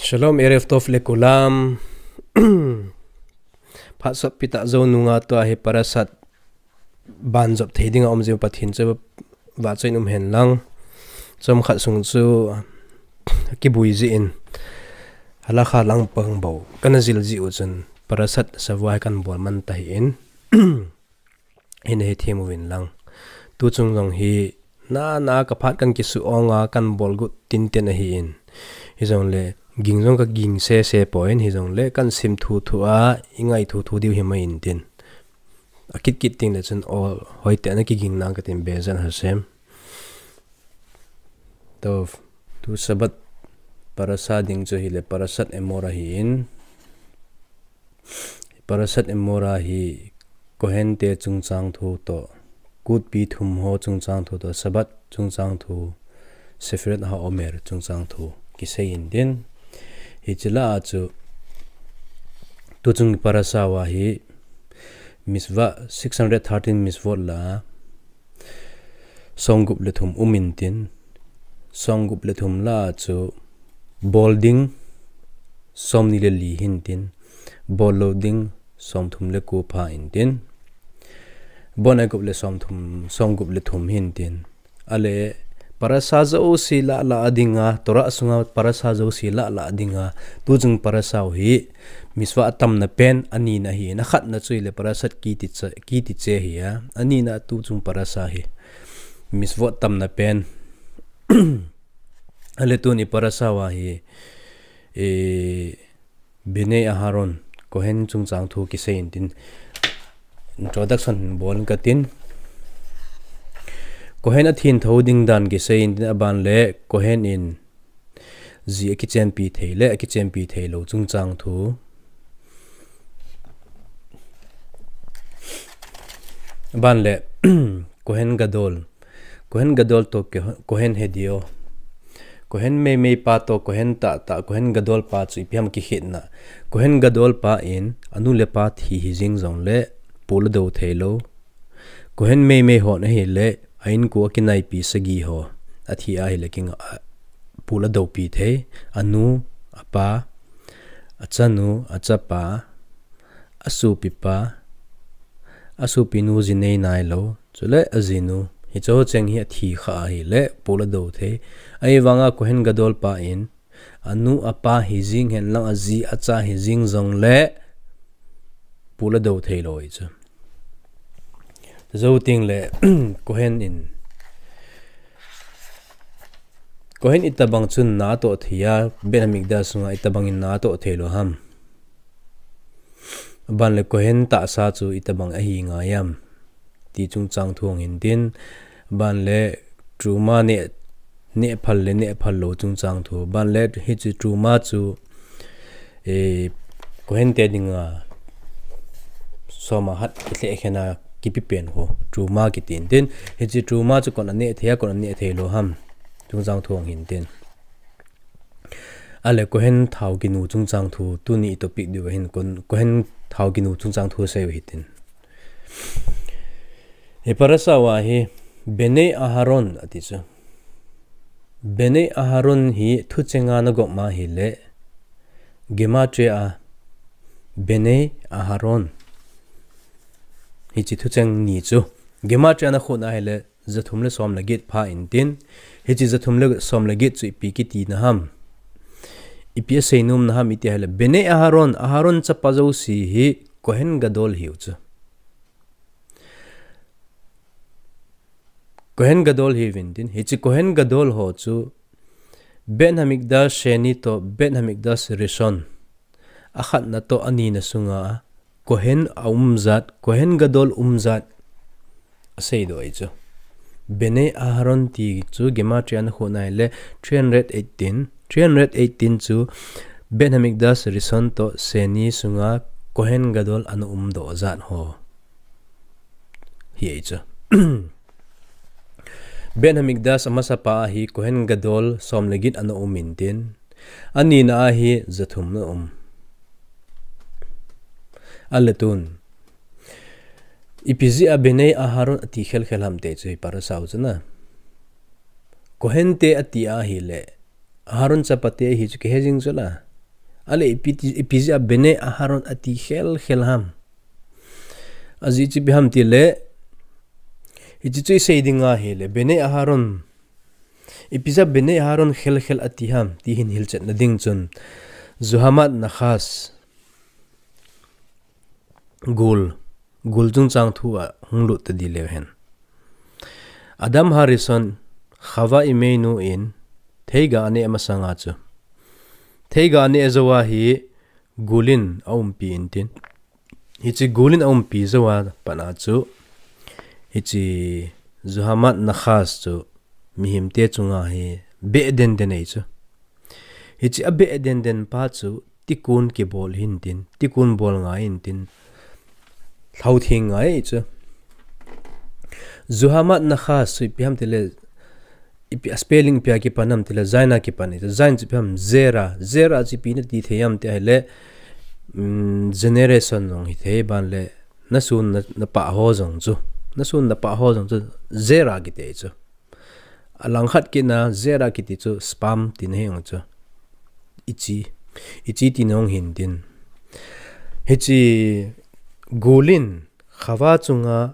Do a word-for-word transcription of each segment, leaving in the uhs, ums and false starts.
Shalom, Erev Tov lekulam. Phat sotpi tah jou nunga tua hi parasat ban jop thei dinga um jing Pathen chu vahchoi in um hen lang. Chomkhat sung chu kibui jin, halakha lang pang bou kana jil ji u chun parasat shavua hi kan bol man ta hi in. Hin he them uvin lang. Tu chung jong hi na na ka phat kan kisu onga kan bol got tinten ahi in. Hijongle ging jong ka ging sese poi in, hijongle kan sim thuthu a, i ngai thuthu diu hi mai in tin. A kit kit ting le chun o hoite na kiging nang ka tin bezan ha sem. To, tu Shabbat parasa ding chu hile parasat emor ahi in. Parasat emor a hi Kohen te chungchang thu to, kutpi thum ho chungchang thu to, Shabbat chungchang thu, Sefirat HaOmer chungchang thu kisei in tin. Hiche la a chu tu chung parasa a hi mitzvah six hundred thirteen mitzvot la somgup le thum um in tin, somgup le thum la a chu bol ding somni le li hin tin, bol lou ding somthum le ko pha in tin, bon a gup le somthum, somgup le thum hin tin. Ale parasa jouse la la a dinga, Torah sunga parasa jouse la la a dinga, tu chung parasa u hi mitzvah atamna pen anina hi, na khatna chu hile parasat kiti che, kiti che hi a, anina tu chung parasa hi mitzvot tamna pen. Ale tuni parasa a hi, e, Bnei Aharon, Kohen chungchang thu kisei in tin introduction bol ka tin. Kohen athintho ding dan kisei in tin, aban le Kohen in ji akichenpi thei le akichenpi thei lou chungchang thu. Aban le Kohen Gadol. Kohen Gadol to ke-, Kohen Hedio. Kohen meimei pa to Kohen tahtah, Kohen Gadol pa chu ipi ham kikhetna. Kohen Gadol pa in anu le apa thi hi jing jongle pol adou thei lou. Kohen meimei hon ahile a inko a kinaipi sagi ho athi ahile kinga, pol adoupi thei. Anu, apa, achanu, achapa, asopipa, asopinu ji nei nailou, chule ajinu, hiche ho cheng hi athi kha ahile pol adou thei. Ahivanga Kohen Gadol pa in anu apa hi jing hen lang aji acha hi jing jongle pol adou thei lou hi chu. Jou ting le Kohen in, Kohen itobang chun na atoh thei a, Beit Hamikdash sunga itobang in na atoh thei lou ham. Aban le Kohen tahsa chu itobang ahi ngai am ti chungchang thu hung hin tin. Aban le Truma neh, neh phal le neh phal lou chungchang thu. Aban le hiche Truma chu, e, Kohen te dinga som ahat kilheh khen a kipe pen ho Truma kiti in tin. Hiche Truma chu koin aneh thei a, koin aneh thei lou ham chungchang thu hung hin tin. Ale Kohen thao kinu chungchang thu, tuni i topic diu ahin, Kohen, Kohen thao kinu chungchang thu sei u hitin. Hi parasa a hi Bnei Aharon ati chu. Bnei Aharon hi thucheng a na gom a hile, Gematria a Bnei Aharon. Hiche thucheng ni chu Gematria na khut na hile, jathum le som le get pha in tin. Hiche jathum le som le get chu ipi kiti na ham. Ipi asei nom na ham iti hile, Bnei Aharon, Aharon chapa jouse hi Kohen Gadol hiu chu. Kohen Gadol hiuvin tin. Hiche Kohen Gadol ho chu Beit Hamikdash Sheni to Beit Hamikdash Rishon, akhatna to anina sunga Kohen aum jat, Kohen Gadol um jat asei doh ahi chu. Bnei Aharon ti chu Gematria na khut na hile three hundred eighteen, three hundred eighteen chu Beit Hamikdash Rishon to Sheni sunga Kohen Gadol ana um doh jat ho hi ahi chu. Beit Hamikdash amasapa a hi Kohen Gadol som le get ana um in tin, anina a hi jathum ana um. Ale tun, ipi jeh a Bnei Aharon ati khel khel ham ti chu hi parasa u chu na. Kohen te ati ahile, Aharon chapa te hi chu kihe jing chu la. Ale ipi ti, ipi jeh a Bnei Aharon ati khel khel ham. Ajeh chu ipi ham tile, hiche chu isei ding ahile, Bnei Aharon, ipi jeh a Bnei Aharon khel khel ati ham, ti hin hilchetna ding chun, Zuhamat Nakhas, gul, gul chungchang thu a hung lut ta di leu hen. Adam Harishon, Chava Imeinu in, theiga aneh masanga chu, theiga aneh jou a hi, gul in aumpi intin. Hiche gul in aumpi jou a pat a chu, hiche Zuhamat Nakhas chu mihemte chunga hi beh den den ahi chu. Hiche abeh den den pa chu tikkun kibol hintin, tikkun bol ngai intin, lhautheng ngai ahi chu. Zuhamat Nakhas chu ipi ham tile, ipi a spelling ipi a kipan ham tile, Zain a kipan ahi chu. Zain chu ipi ham, Zera, Zera chu ipi nati thei ham ti ahile, um, generation jong hithei ban le, nasun na, napah ho jong chu, nasun napah ho jong chu, Zera kiti ahi chu. Alangkhat kit na, Zera kiti chu sperm tina ahi jong chu. Ichi, ichi tina jong hintin. Hiche gul in, Chava chunga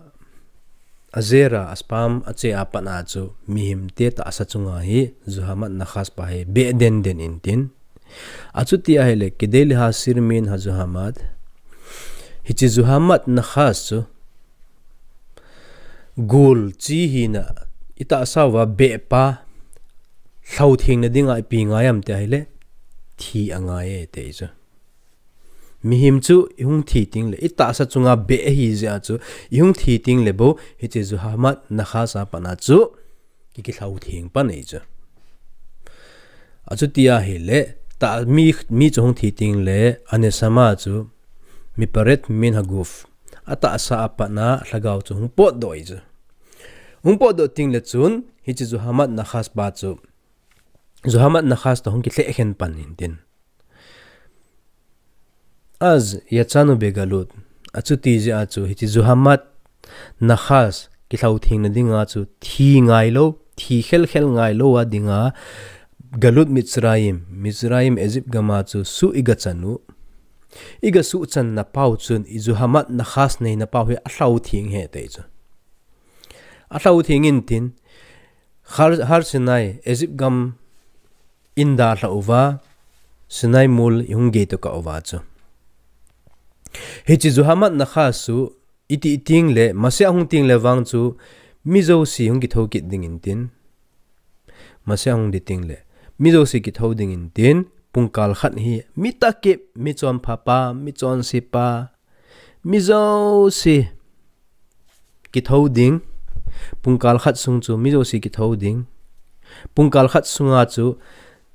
a Zera, a sperm ache a pat a chu, mihemte tahsa chunga hi, Zuhamat Nakhas pa hi, beh den den intin. Achuti ahile, Kedei Lehasil Min HaZuhamat. Hiche Zuhamat Nakhas chu, gul chi hina, itahsa uva beh pa, lhauthengna dinga ipi ngai ham ti ahile, thi angai e ti ahi chu. Mihem chu ihung thi teng le, itahsa chunga beh ahi jeh a chu, ihung thi teng le bou, hiche Zuhamat Nakhas a pat a chu, ki, kilhautheng pan ahi chu. Achuti ahile, ta, mi, mi chu hung thi teng le, aneshama chu, Miparet Min HaGuf, atahsa a pat a lhagao chu hung potdoh ahi chu. Hung potdoh teng le chun, hiche Zuhamat Nakhas pa chu, Zuhamat Nakhas toh hung kilhekhen pan intin. Az yatshanu begalut. Achuti jeh a chu, hiche Zuhamat Nakhas kilhauthengna dinga chu, thi ngai lou, thi khel khel ngai lou a dinga, Galut Mitzrayim, Mitzrayim Egypt gam a chu suh iga chan u. Iga suhchanna pau chun, i Zuhamat Nakhas neina pau hi alhautheng ahi ti ahi chu. Alhautheng intin, Har, Har Sinai, Egypt gam idalhah uva, Sinai mol ihung geito kah uva chu. Hiche Zuhamat Nakhas chu, iti teng le, Mashiach hung teng le vang chu, mi jouse hung kithou kit ding intin. Mashiach hung ding teng le, mi jouse kithou ding intin, pungkal khat hi, mi takip, mi chonpha pa, mi chonse pa, mi jouse kithou ding, pungkal khat sung chu mi jouse kithou ding. Pungkal khat sunga chu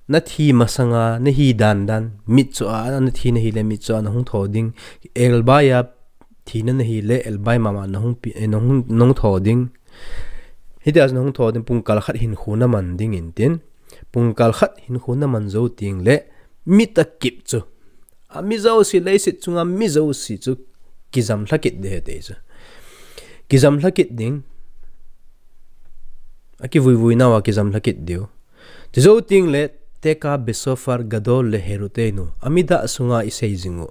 nathi masanga, nahi dan dan, mitcho a, nathi nahi le mitcho a nahung thou ding. Elbai a thina nahi le, elbai mama nahung pi, eh, nahung, nahung thou ding. Hitia chu nahung thou ding, pungkal khat hinkho naman ding intin. Pungkal khat hinkho naman jou teng le, mi takip chu. A mi jouse, leiset chunga mi jouse chu kijam lhakit ding ahi ti chu. Kijam lhakit ding. Akivui vui nauva kijam lhakit diu. Chujou teng le, teka beshofar gadol leheruteinu. Amidah sunga isei jing u.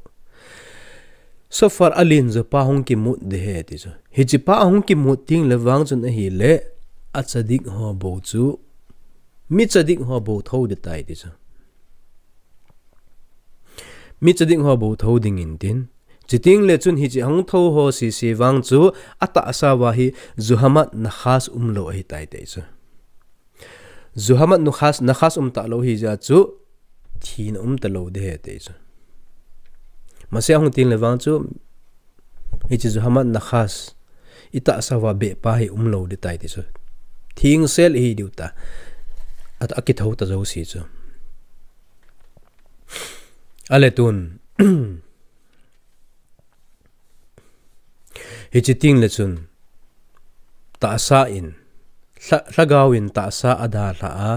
Shofar alen jo pa hung kimut ding ahi ti chu. Hiche pa hung kimut teng le vang chun ahile, a tzadik ho bou chu, mi tzadik ho bou thou ding tai ti chu. Mi tzadik ho bou thou ding intin. Chuteng le chun hiche hung thou ho sese vang chu, atahsa uva hi Zuhamat Nakhas umlou ahitai ti chu. Zuhamat Nakhas, Nakhas umtalou hijeh a chu, thina umtalou ding ahi ti chu. Mashiach hung teng le vang chu, hiche Zuhamat Nakhas, itahsa uva beh pa hi umlou ding tai ti chu. Thengsel ihi diu ta. At akithou ta jouse chu. Ale tun. Hiche teng le chun, tahsa in, lha-, lhagao in tahsa adalhah a,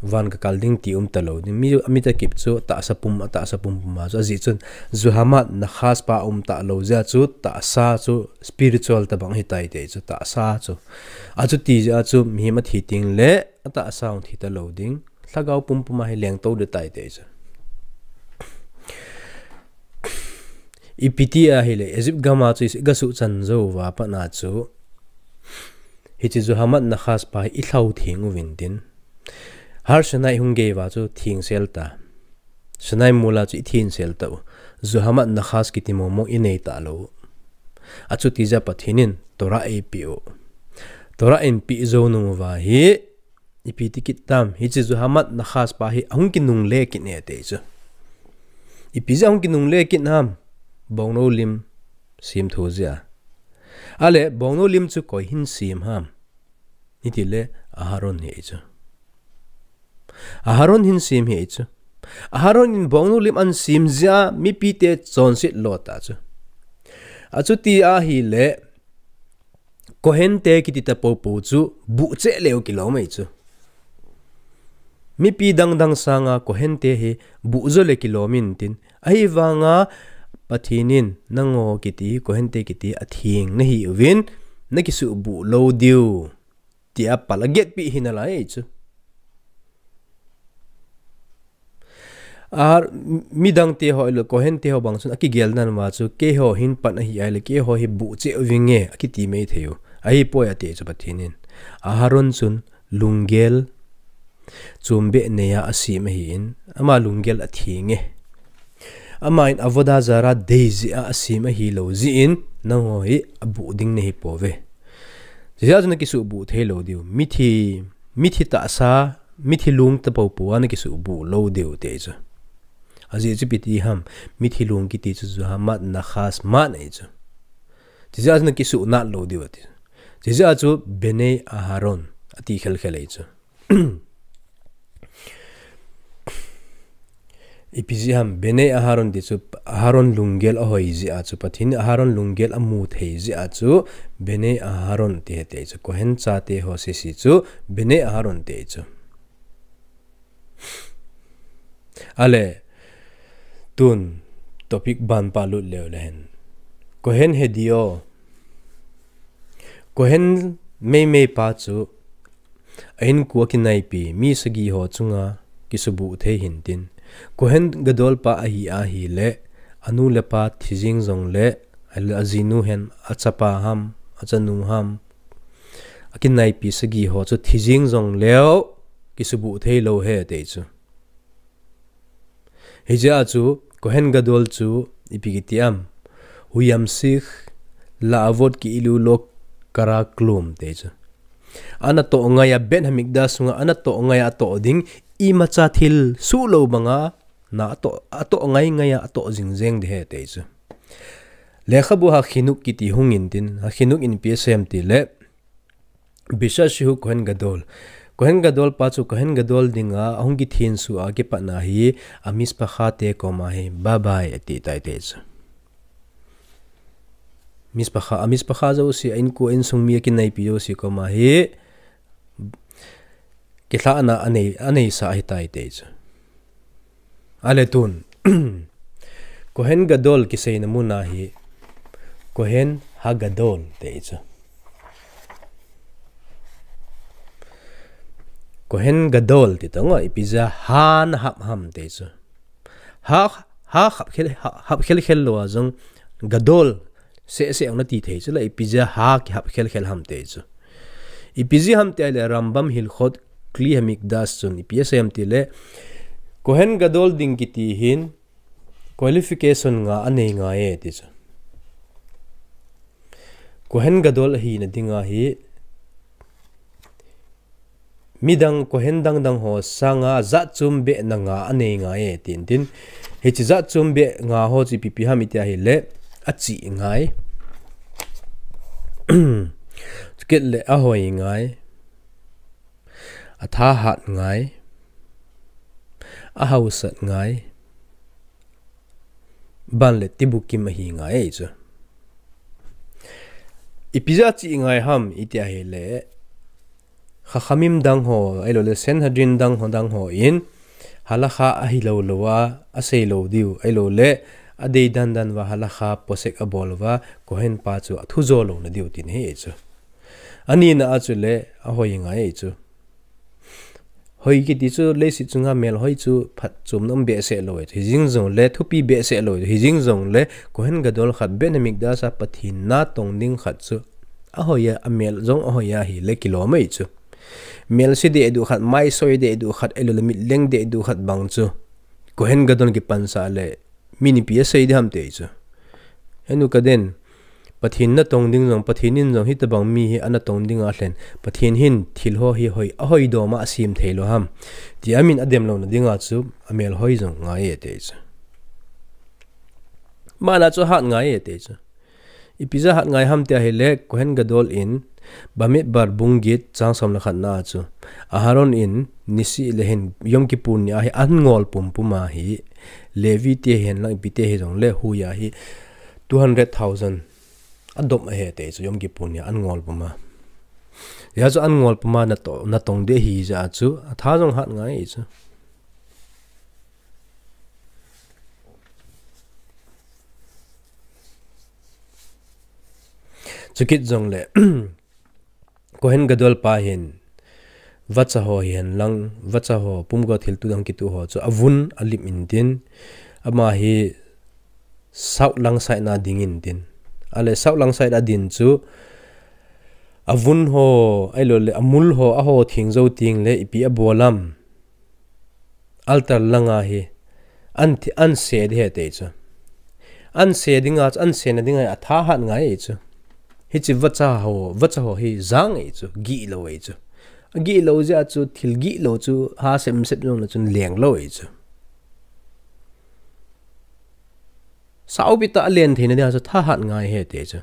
van kakal ding ti umtalou ding. Mi, mi takip chu tahsa pum, atahsa pumpum a chu. Ajeh chun, Zuhamat Nakhas pa umtalou jeh a chu, tahsa chu spiritual tabang ahitai ti chu, tahsa chu. Achuti jeh a chu, mihem athi teng le, atahsa hung thi talou ding. Lhagao pumpum a hi lengtou ding tai ti chu. Ipi ti ahile, Egypt gam a chu i gasuh chan jou uva pat a chu, hiche Juhamat Nakhas pa hi i lhau theng uvin tin, Har Sinai hung gei uva chu thengsel ta. Sinai mol a chu i thengsel tau. Juhamat Nakhas kiti mong mong i nei talou. Achuti jeh a Pathen in Torah eipeh u. Torah eipeh jou nung uva hi, ipi ti kit tam, hiche Juhamat Nakhas pa hi ahung kinungle kit e ati chu. Ipi jeh a ahung kinungle kit ham? Bongnou lim sem thu jeh a. Ale, bongnou lim chu koi hin sem ham? Itile, Aharon ahi chu. Aharon ahin sem ahi chu. Aharon in bongnou lim ahin sem jeh a mipite chonset lo ta chu. Achuti ahile, Kohen te kiti ta poupou chu buh cheh leu kilom ahi chu. Mipi dang dang sanga Kohen te hi buh jo le kilom in tin, ahivanga Pathen in nangho kiti, Kohen te kiti atheng nahi uvin, nakisuh buh lou diu, tia pal agetpeh hi nalai ahi chu. Ahar, midang te ho, ilo Kohen te ho bang chun akigel nan uva chu, keiho hin pan ahi ahile, keiho hi buh cheh uvinge, akiti mai thei u. Ahipoi ati chu Pathen in. Aharon chun lunggel chombeh nei a asem ahin, ama lunggel atheng e. Ama in Avodah Zarah dei jeh a asem ahilou jeh in, nangho hi abuh ding nahi pouve. Jeh a chu nakisuh buh thei lou diu. Mithi, mithi tahsa, mithi lung ta poupou a nakisuh buh lou diu ati chu. Ajeh chu ipi ti ham, mithi lung kiti chu Juhamat Nakhas man ahi chu. Jeh a chu nakisuh nat lou diu ati. Jeh a chu Bnei Aharon ati khel khel ahi chu. Ipi jeh ham, Bnei Aharon ti chu Aharon lunggel ahoi jeh a chu, Pathen in Aharon lunggel amu thei jeh a chu, Bnei Aharon ti ahi ati chu, Kohen chate ho sese chu, Bnei Aharon ti ahi chu. Ale, tun topic ban pa lut leu le hen. Kohen Hedio. Kohen meimei pa chu, a inko a kinaipi mi sagi ho chunga kisubuh thei hin tin, Kohen Gadol pa ahi ahile, anu le apa thi jing jongle, a, ajinu hen, achapa ham, achanu ham, akinaipi sagi ho chu thi jing jongleu kisubuh thei lou ahi ati chu. Hijeh a chu, Kohen Gadol chu ipi kiti ham, Huyamshich la'avod ke'ilu lo kara klum ati chu. Ana toh ngai a, Beit Hamikdash sunga ana toh ngai a atoh ding, imacha thil suh lou banga, na atoh, atoh ngai ngai a atoh jing jeng ding ahi ati chu. Lekhabu HaChinuch kiti hung in tin, HaChinuch in ipi asei em tile, Bishat shehu Kohen Gadol. Kohen Gadol pa chu Kohen Gadol dinga ahung kithensuh a kipat na hi, amishpacha te koma hi, bye bye ati tai ati chu. Mishpacha, amishpacha jouse, a inko a insung mi akinaipi jouse koma hi, kilhahna anei, aneisa ahi tai ati chu. Ale tun. Kohen Gadol kiseina mun a hi, Kohen HaGadol ati chu. Kohen Gadol ti tong a, ipi jeh a ha nahap ham ati chu. Ha, ha hap khel, ha, hap khel khel lou a jong Gadol seh seh ong nati thei chu la, ipi jeh a ha kihap khel khel ham ati chu. Ipi jeh ham tile Rambam Hilchot Kli Hamikdash chun ipi asei em tile, Kohen Gadol ding kiti hin qualification nga anei ngai e ati chu. Kohen Gadol ahina dinga hi, midang Kohen dang dang ho sanga jat chombeh na nga anei ngai e tin tin. Hiche jat chombeh nga ho chu ipi ipi ham iti ahile, achih ngai. Chukit le ahoi ngai. Athahat ngai. Ahaosat ngai. Ban le tibukim ahi ngai e chu. Ipi jeh a chih ngai ham iti ahile, Chachamim dang ho, ahilou le Sanhedrin dang ho, dang ho in, halakha ahilou lou a, asei lou diu, ahilou le, adei dan dan uva halakha posek abol uva, Kohen pa chu athu jo louna diu tina ahi chu. Anina a chule, ahoi ngai e chu. Hoi kiti chu leiset chunga mel hoi chu phatchomna um behseh lou ahi chu. Hijing jongle thupi behseh lou ahi chu. Hijing jongle Kohen Gadol khat Beit Hamikdash a Pathen natong ding khat chu ahoi a, amel jong ahoi ahile kilom ahi chu. Melse dehdu khat, maisoi dehdu khat, ahilouleh mitleng dehdu khat bang chu Kohen Gadol kipansah le min ipi asei ding ham ti chu. Henu kaden, Pathen natong ding jong, Pathen in jong hitabang mi hi anatong ding a lhen. Pathen hin thil ho hi hoi, ahoi dom a asem thei lou ham, ti amin adem louna dinga chu amel hoi jong ngai e ti chu. Mana chu hat ngai e ti chu. Ipi jeh a hat ngai ham ti ahile, Kohen Gadol in, Bamidbar bung get chang som le khat na chu, Aharon in nisi le hin Yom Kippur ni ahi an ngol pumpum ahi, Levi te hihen lang ipi te hijongle hui ahi two hundred thousand adom ahi ti chu Yom Kippur ni an ngol pum a. Hijeh chu an ngol pum a nato-, natong ding ahi jeh a chu atha jong hat ngai ahi chu. Chukit jongle Kohen Gadol pa hin vacha ho hihen lang, vacha ho pumgo thilto dang kitoh ho chu avun alim intin, ama hi south lang side na ding intin. Ahile south lang side a din chu avun ho, ahilouleh amul ho, aho theng jou tengle ipi abol am. Altar langa hi an thi-, anse ding ahi ti chu. Anse dinga chu, ansena dinga atha hat ngai ahi chu. Hiche vacha ho, vacha ho hi jang ahi chu, gih lou ahi chu. Agih lou jeh a chu, thil gih lou chu, ha semsem jongle chun leng lou ahi chu. Saopi tah a len theina dinga chu tha hat ngai ahi ti chu.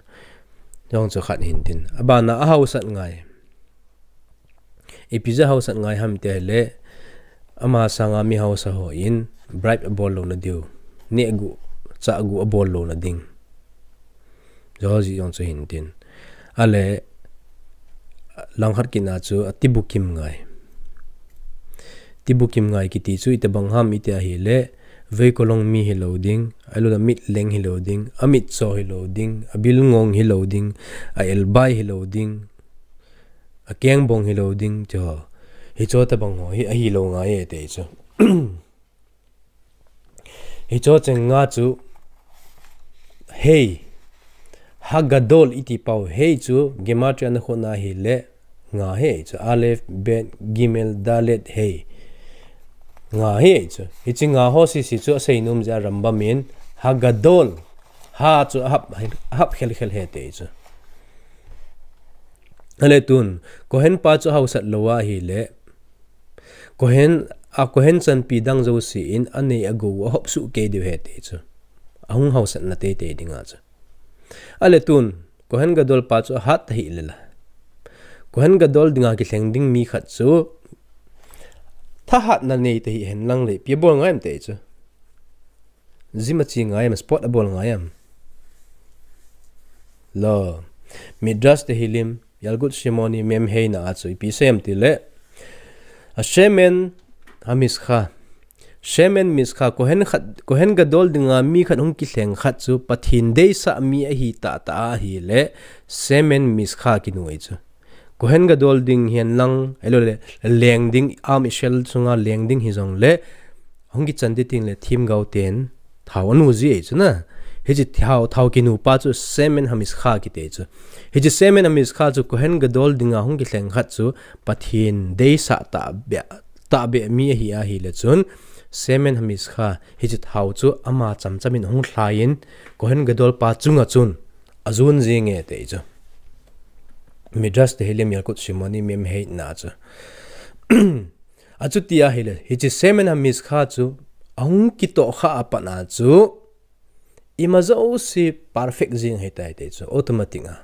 Jong chu khat hintin. Abana ahaosat ngai. Ipi jeh a haosat ngai ham ti ahile, ama sanga mi haosa hon bribe abol louna diu, nehguh, chahguh abol louna ding. Joh jeh jong chu hintin. Ahile, langkhat kit na chu atibukim ngai. Tibukim ngai kiti chu itobang ham iti ahile, veikolong mi hilou ding, ahilouleh mitleng hilou ding, amitcho hilou ding, abilngong hilou ding, a-elbai hilou ding, akengbong hilou ding, tiho. Hicho tobang ho hi ahilou ngai e ti chu. Hicho cheng nga chu, hei, Hagadol iti pau, hei chu gematria na khona ahile, nga ahi chu, Aleph, Bet, Gimel, Dalet, hei. Nga ahi chu. Hiche nga ho sese chu aseinom jeh a Rambam in, Hagadol, ha chu ahap, ahap khelkhel ahi ti chu. Ahile tun, Kohen pa chu ahaosat lou ahile, Kohen, a Kohen chanpi dang jouse in anei agou u ahop suh kei diu ahi ti chu. Ahung haosatna teitei dinga chu. Ahile tun, Kohen Gadol pa chu ahat tahih le la, Kohen Gadol dinga kilheng ding mi khat chu thahatna nei tahih hen lang le ipi abol ngai am ti chu. Gym ache ngai am, sport abol ngai am. Lo. Midrash Tehillim, Yalkut Shimoni, Mem Hei na a chu ipi asei am tile, Shemen Hamishcha. Shemen Mishcha, Kohen khat, Kohen Gadol dinga mi khat hung kilheng khat chu Pathen deisah mi ahi tahtah ahile, Shemen Mishcha kinu ahi chu. Kohen Gadol ding hihen lang, ahilouleh, leng ding, Am Yisrael chunga leng ding hijongle, hung kichan ding tengle themgao ten thao anu ji ahi chu na. Hiche thao, thao kinu pa chu Shemen Hamishcha kiti chu. Hiche Shemen Hamishcha chu Kohen Gadol dinga hung kilheng khat chu Pathen deisah tahbeh, tahbeh mi ahi ahile chun, Shemen Hamishcha, hiche thao chu ama chamcham in ahung lhai in, Kohen Gadol pa chunga chun ajon jing e ti chu. Midrash Tehillim Yalkut Shimoni Mem Hei na chu. Achuti ahile, hiche Shemen Hamishcha chu ahung kitoh khah a pat a chu, ima jouse perfect jing ahitai ti chu, automatic a.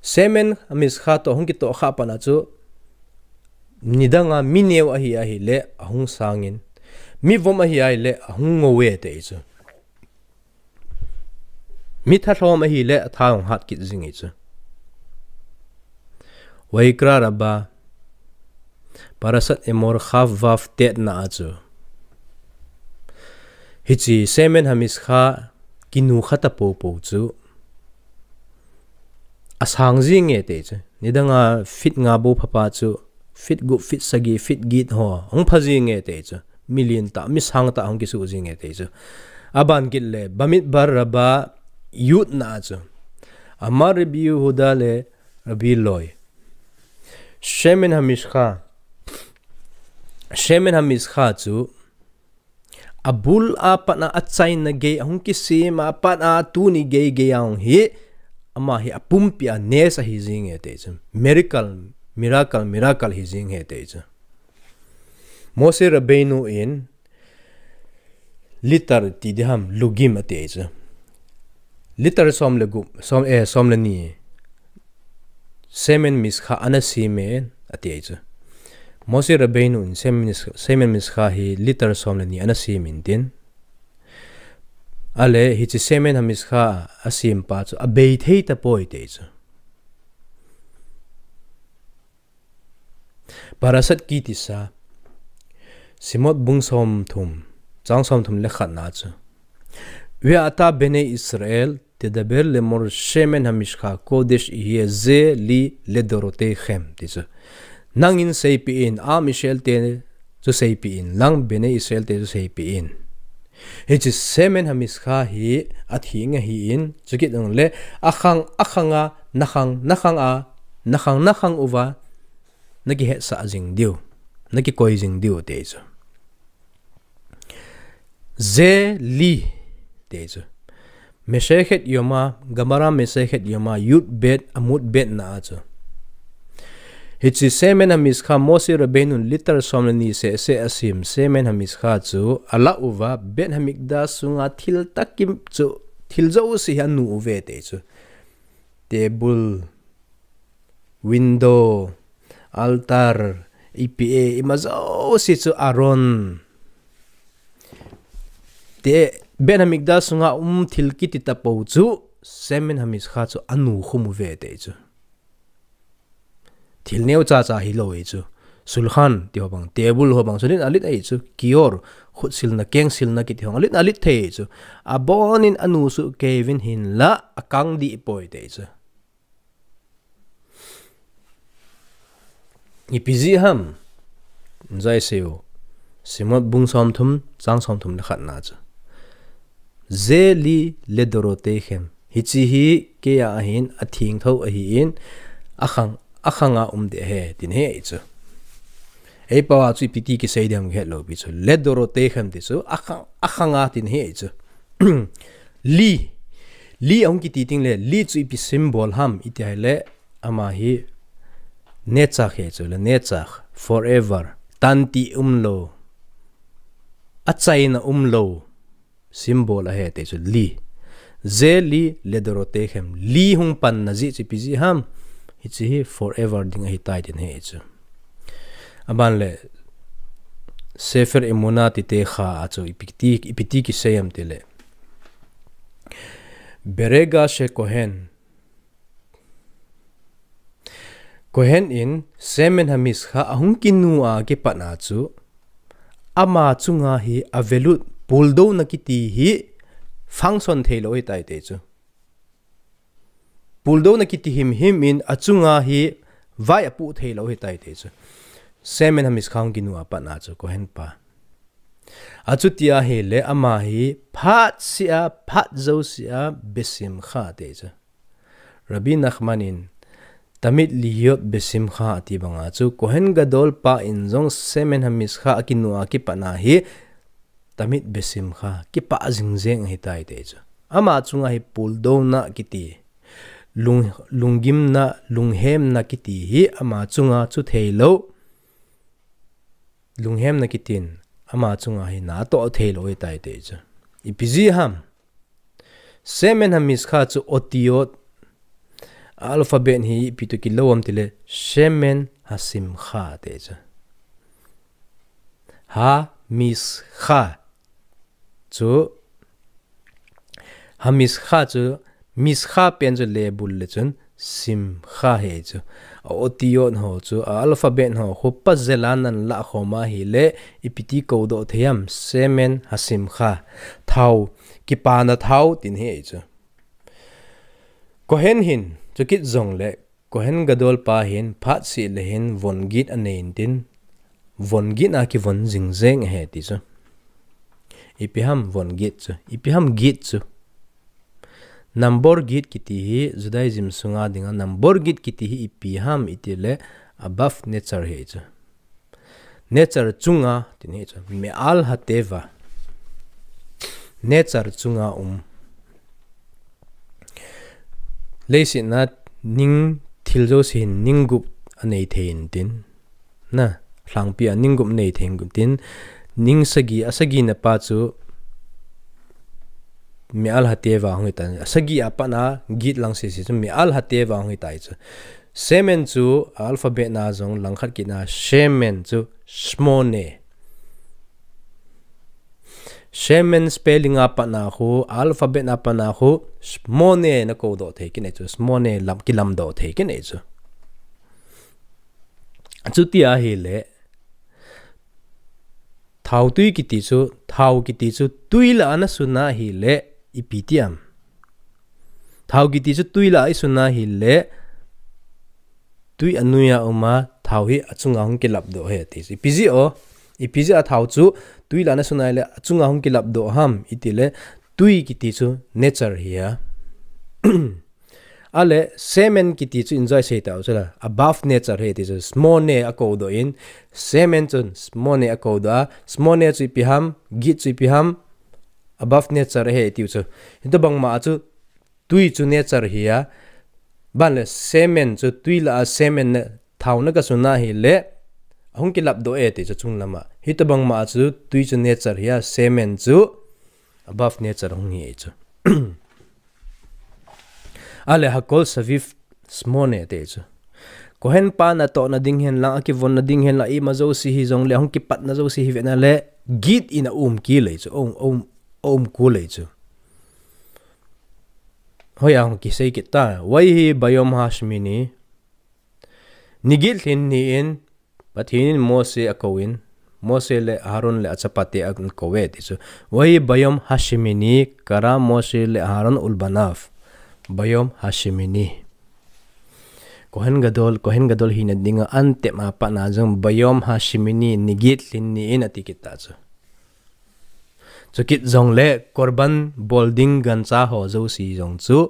Shemen Hamishcha toh ahung kitoh khah a pat a chu, nidang a mi neo ahi ahile ahung sang in, mi vom ahi ahile ahung ngou e ti chu. Mi thalhom ahile atha ahung hat kit jing ahi chu. Vayikra Rabbah, Parashat Emor Chaf Vav Tet na a chu, hiche Shemen Hamishcha kinu khat a poupou chu asang jing e ti chu. Nidang a feet nga bou phapa chu Fit gup, fit sagi, fit get ho hung pha jing e ti chu. Mi lien tah, mi sang tah hung kisu jing e ti chu. Aban kit le Bamidbar Rabbah yud na chu. Amar Rabbi Yehuda le Rabbi Loi. Shemen Hamishcha. Shemen Hamishcha chu abul a pat a achaina gei ahung kisem a pat a tuni gei gei a hung hi, ama hi apumpi a nes ahi jing e ti chu. Miracle, miracle, miracle hi jing e ti chu. Moshe Rabbeinu in litar ti diham lugim ati chu. Litar som le gup, som, eh, som le ni. Shemen Mishcha ana sem e ati chu. Moshe Rabbeinu in Shemen Mishcha, Shemen Mishcha hi litar som le ni ana sem in tin. Ale hiche Shemen Hamishcha asem pa chu abei thei tapoi ti chu. Parashat Kitisa, Shemot bung som thum, chang som thum le khat na chu. Ve'ata bnei Israel tedaber lemor shemen hamishcha kodesh yihye ze li ledorotechem ti chu. Nangin seipeh in, am Israel te chu seipeh in, lang bnei Israel te chu seipeh in. Hiche shemen hamishcha hi atheng ahi in, chukit jong le akhang, akhang a, nakhang, nakhang a, nakhang, nakhang uva, nakihetsah jing diu, nakikoi jing diu ti chu. Ze li ti chu. Masechet Yoma, Gemara Masechet Yoma, yud bet, amud bet na a chu. Hiche shemen hamishcha Moshe Rabbeinu in litar som le ni seh seh asem shemen hamishcha chu alah uva, Beit Hamikdash sunga thil tah kim chu, thil jouse hi anu uve ti chu. Table, window, altar, ipi e, ima jouse chu Aaron te Beit Hamikdash sunga um thil kiti tapou chu shemen hamishcha chu anu khum uve ti chu. Thil neo cha cha hilou e chu. Shulchan ti ho bang, table ho bang, chu nin alit ahi chu. Kior, khutsilna, kengsilna kiti ho, alit, alit thei chu. Abonin anu suh kei uvin hinlah, akang dih poi ti chu. Ipi jeh ham? Jai seo. Shemot bung som thum, chang som thum le khat na chu. Ze li ledorotechem. Hiche hi keia ahin, atheng tho ahi in, akhang, akhang a um ding ahi, tin ahi chu. Ei pao a chu ipi ti kisei ding ham kihet lou pi chu. Ledorotechem ti chu, akhang, akhang a tin ahi chu. Li, li ahung kiti teng le, li chu ipi symbol ham, iti ahile, ama hi netzach ahi chu, lenetzach, forever, tanti umlou, achaina umlou, symbol ahi ti chu li. Ze li ledorotechem, li hung panna jeh chu ipi jeh ham, hiche hi forever ding ahitai tin ahi chu. Aban le, Sefer Emunah tite kha a chu ipi ti, ipi ti kisei ham tile. Berega shekohen, Kohen in shemen hamishcha ahung kinu a kipat a chu, ama chunga hi avelut, puldouna kiti hi function theilou ahitai ti chu. Puldouna kiti himhim in achunga hi vai apoh theilou ahitai ti chu. Shemen hamishcha ahung kinu a pat a chu, Kohen pa. Achuti ahile ama hi phat seh a, phat jouse a besimcha ti chu. Rabbi Nachman in, Tamid lihiyot besimcha ati banga chu, Kohen Gadol pa in jong shemen hamishcha akinu a kipat a hi, tamid besimcha, kipah jing jeng ahitai ti chu. Ama chunga hi puldouna kiti, lung, lunggimna, lunghemna kiti hi ama chunga chu theilou. Lunghemna kitin, ama chunga hi natoh theilou ahitai ti chu. Ipi jeh ham? Shemen hamishcha chu otiyot, alphabet hi ipi toh kilou ham tile, shemen hasimcha ti chu. Hamishcha chu, hamishcha chu, mishcha pen chu lebul le chun, simcha ahi chu. A otiyot ho chu, a alphabet ho khu puzzle a nan lah khom ahile, ipi ti koudoh thei ham, shemen hasimcha. Thao, kipana thao tin ahi chu. Kohen hin, chukit jong le, Kohen Gadol pa hin phat seh le hin von git anei intin, von git a kivon jing jeng ahi ti chu. Ipi ham von git chu, ipi ham git chu. Nambor git kiti hi Judaism sunga dinga nambor git kiti hi ipi ham iti le above nature ahi chu. Nature chunga, tin hi chu, me'al hateva. Nature chunga um. Leiset a ning thil jouse hin ning gup anei thei intin. Na, lhangpi a ning gup anei thei intin. Ning sagi, asagi na pa chu me'al hateva hung hita. Asagi a pat na git lang sese chu me'al hateva hung hita chu. Shemen chu alphabet na jong langkhat kit na shemen chu shmone. Shemen spelling a pat na khu, alphabet a pat na khu, shmone na kou doh thei kit nei chu, shmone lam, kilam doh thei kit nei chu. Chuti ahile, thao tui kiti chu, thao kiti chu, tui la ana sun ahile, ipi ti am. Thao kiti chu tui la i sun ahile, tui anoi a um a, thao hi achunga hung kilap doh ahi ti chu. Ipi jeh o, ipi jeh a thao chu tui la ana sun ahile, achunga hung kilap doh ham, iti le, tui kiti chu nature ahi a. Ale, shemen kiti chu in joi sei tau chu la, above nature ahi ti chu, shmone a kou doh in, shemen chun shmone a kou doh a, shmone chu ipi ham, git chu ipi ham, above nature ahi ti chu. Hitobang ma a chu, tui chu nature ahi a, ban le shemen chu tui la a shemen na thao na ka sun ahile, ahung kilap doh e ti chu chung lam a. Hitobang ma a chu tui chu nature ahi a, shemen chu above nature hung hi chu. Ale hakol saviv shmone ti chu. Kohen pa natoh na ding hen lang, akivon na ding hen lang, ima jouse hi jong le, ahung kipat na jouse hi ve na le, git in a um kit lei chu, um, um, um kit lei chu. Hoiya hung kisei kit ta. Vayehi bayom hashmini. Ni git lhin ni in, Pathen in Mose a kou in, Mose le Aaron le achapate a kou e ti chu. Vayehi bayom hashmini kara Mose le Aaron ulbanav. Bayom hashmini. Kohen Gadol, Kohen Gadol hina dinga antep a pat na jong bayom hashmini ni git lhin ni in ati kit ta chu. Chukit jong le korban bol ding gancha ho jouse jong chu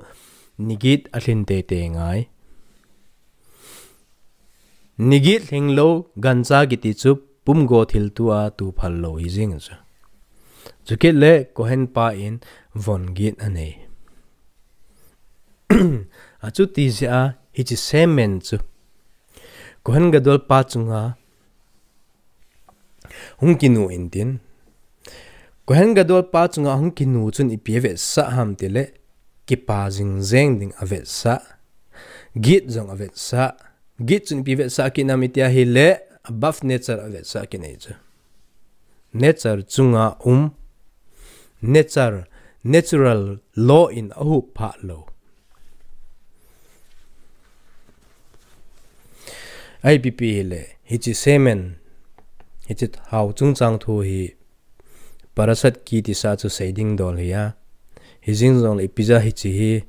ni git a lhin teitei ngai. Ni git lhing lou gancha kiti chu pumgo thilto a tu phal lou hi jing chu. Chukit le Kohen pa in von git anei. Achuti jeh a hiche shemen chu Kohen Gadol pa chunga hung kinu intin. Kohen Gadol pa chunga hung kinu chun ipi avetsah ham ti le, kipa jing jeng ding avetsah. Git jong avetsah. Git chun ipi avetsah kit nam iti ahile, above nature avetsah kit nei chu. Nature chunga um, nature, natural law in ahup phah lou. Ipi pi hile, hiche shemen, hiche thao chungchang thu hi, Parashat Ki Tisa chu sei ding dol ahi a. Hijing jong le ipi jeh a hiche hi,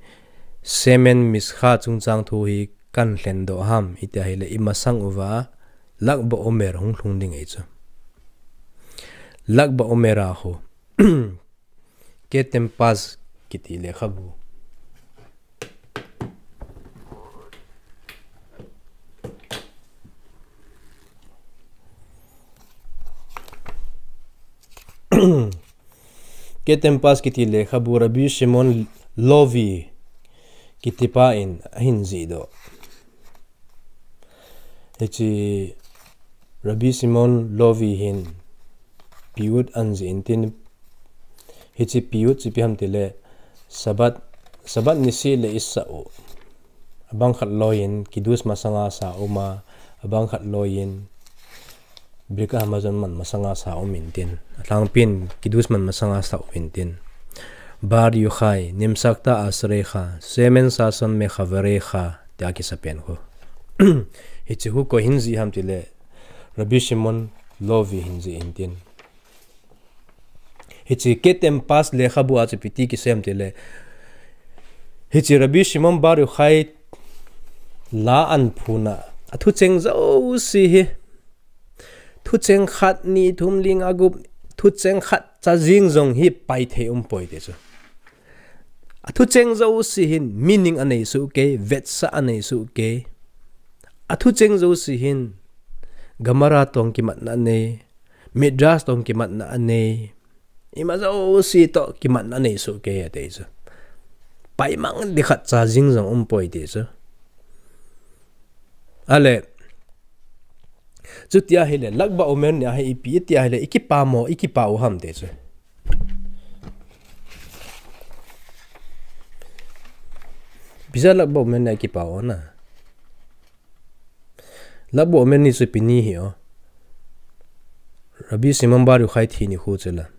shemen mishcha chungchang thu hi kan lhen doh ham, iti ahile imasang uva, Lag BaOmer hung lhung ding ahi chu. Lag BaOmer a khu. Ketem Paz kiti lekhabu. Ketem Paz kiti lekhabu Rabbi Shimon Lovi kiti pa in ahin jih doh. Hiche Rabbi Shimon Lovi hin piut ahin jih intin, hiche piut chu ipi ham tile, Sabbath, Sabbath niseh le isah u. Abang khat loi in kiddush masanga sa um a, abang khat loi in Birkat Hamazon man masanga sa um intin. Alhangpin kiddush man masanga sa um intin. Bar Yochai, Nimsakta Asrecha, Shemen Shason Mechaverecha, tia kisa pen khu. Hiche khu koi hin jih ham tile, Rabbi Shimon Lovi hin jih intin. Hiche Ketem Paz lekhabu a chu ipi ti kisei ham tile, hiche Rabbi Shimon Bar Yochai la an phuna, a thucheng jouse hi, thucheng khat, ni, thum, li, nga, gup, thucheng khat cha jing jong hi pai thei um poi ti chu. A thucheng jouse hin meaning a nei soh kei, vetsah a nei soh kei. A thucheng jouse hin Gemara tong kimatna a nei, Midrash tong kimatna a nei, ima jouse toh kimatna a nei soh kei ati chu. Pai mang di khat cha jing jong um poi ti chu. Ale, chuti ahile, Lag BaOmer ni ahi ipi, iti ahile, i kipa mo, i kipa u ham ti chu. Ipi jeh a Lag BaOmer ni a i kipa u ham? Lag BaOmer ni chu ipi ni hi o. Rabbi Shimon Bar Yochai thi nikho chu la.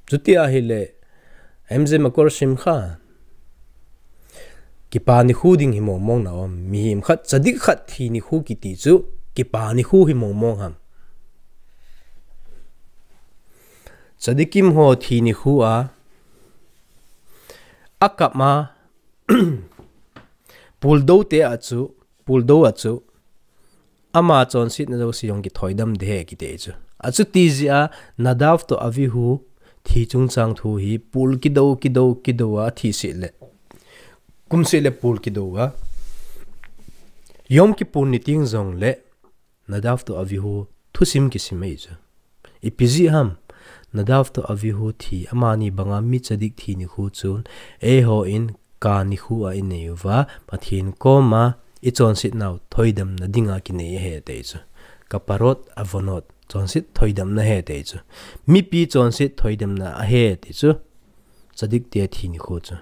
Chuti ahile, M J Makor Simcha, kipa nikho ding hi mong mong na um. Mihem khat, tzadik khat thi nikho kiti chu, kipa nikho hi mong mong ham? Tzadikim ho thi nikho a, a kap ma, puldou te a chu, puldou a chu, ama chonsetna jouse jong kithoidam ding ahi kiti chu. Achuti jeh a Nadav toh Avihu thi chungchang thu hi pul kidou, kidou, kidou a thi seh le, kum seh le pul kidou a, Yom Kippur ni teng jong le Nadav toh Avihu thusim kisim ahi chu. Ipi jeh ham? Nadav toh Avihu thi, amani banga mi tzadik thi nikho chun, eihon ka nikho a i nei uva, Pathen koma i chonset nau thoidamna dinga kinei ahi ati chu. Kaparot avonot, chonset thoidamna ahi ati chu. Mipi chonset thoidamna ahi ati chu. Tzadik te thi nikho chu.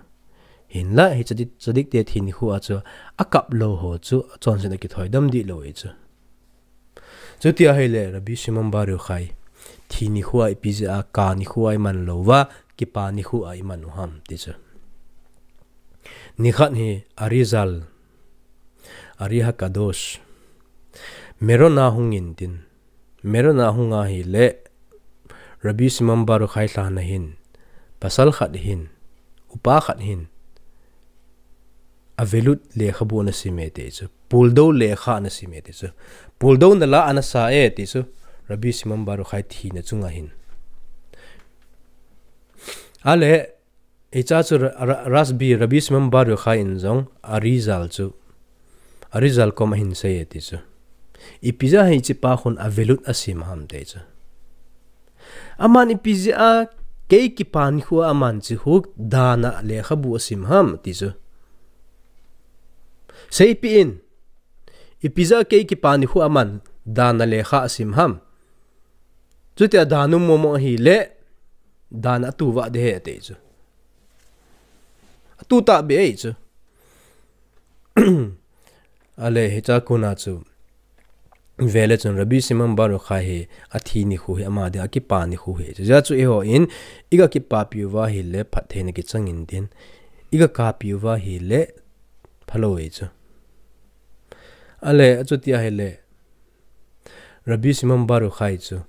Hinlah hi tzadik, tzadik te thi nikho a chu, a kap lou ho chu, chonset a kithoidam dih lou ahi chu. Chuti ahile, Rabbi Shimon Bar Yochai thi nikho a ipi jeh a ka nikho a i man lou va, kipa nikho a i man u ham ti chu. Nikhat hi Arizal, Ari Hakadosh, Meron a hung in tin, Meron a hung ahile, Rabbi Shimon Bar Yochai lhan a hin, pasal khat hin, upa khat hin, Avilut lekhabu ana sim e ti chu. Puldou lekha ana sim e ti chu. Puldou na la ana sa e ti chu. Rabbi Shimon Bar Yochai thina chunga hin. Ale, hiche chu Ra-, Ra-, Rashbi, Rabbi Shimon Bar Yochai in jong Arizal chu, Arizal kom a hin sei e ti chu. Ipi jeh a hiche pa khun Avilut a sim ham ti chu. Aman ipi jeh a kei kipa nikho a aman hiche hu dan a lekhabu a sim ham ti chu. Seipeh in, ipi jeh a kei kipa nikho a aman dan a lekha a sim ham? Chuti a dan um momo ahile, dan a tu va ding ahi ati chu. A tu ta be ahi chu. Ale, hiche a kona chu. Vele chun Rabbi Shimon Bar Yochai hi, a thi nikho hi, ama dia kipa nikho ahi. Chuti a chu eihon, i ga kipapi uva ahile, phattheina kichang in tin. I ga kapi uva ahile, phalou ahi chu. Ale, achuti ahile, Rabbi Shimon Bar Yochai chu.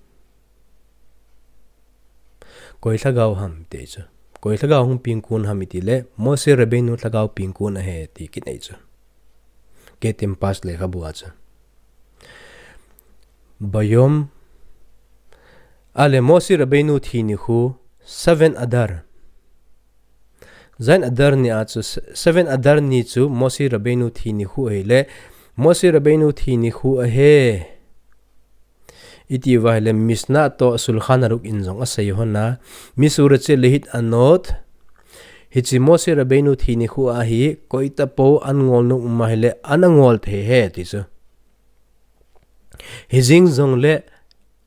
Koi lhagao ham ti chu. Koi lhagao hung pengkon ham i ti le, Moshe Rabbeinu lhagao pengkon ahi ti kinei chu. Ketem Pash lekhabu a chu. Bayom, ale Moshe Rabbeinu thi nikho, seven Adar. Zayin Adar ni a chu, seven Adar ni chu Moshe Rabbeinu thi nikho ahile, Moshe Rabbeinu thi nikho ahi. I ti uva ahile Mishnah toh Shulchan Aruch in jong asei hon a, Mishur Ratzeh Lihit Anot, hiche Moshe Rabbeinu thi nikho a hi, koi tapou an ngol nom um ahile, an angol thei ahi ti chu. Hijing jongle,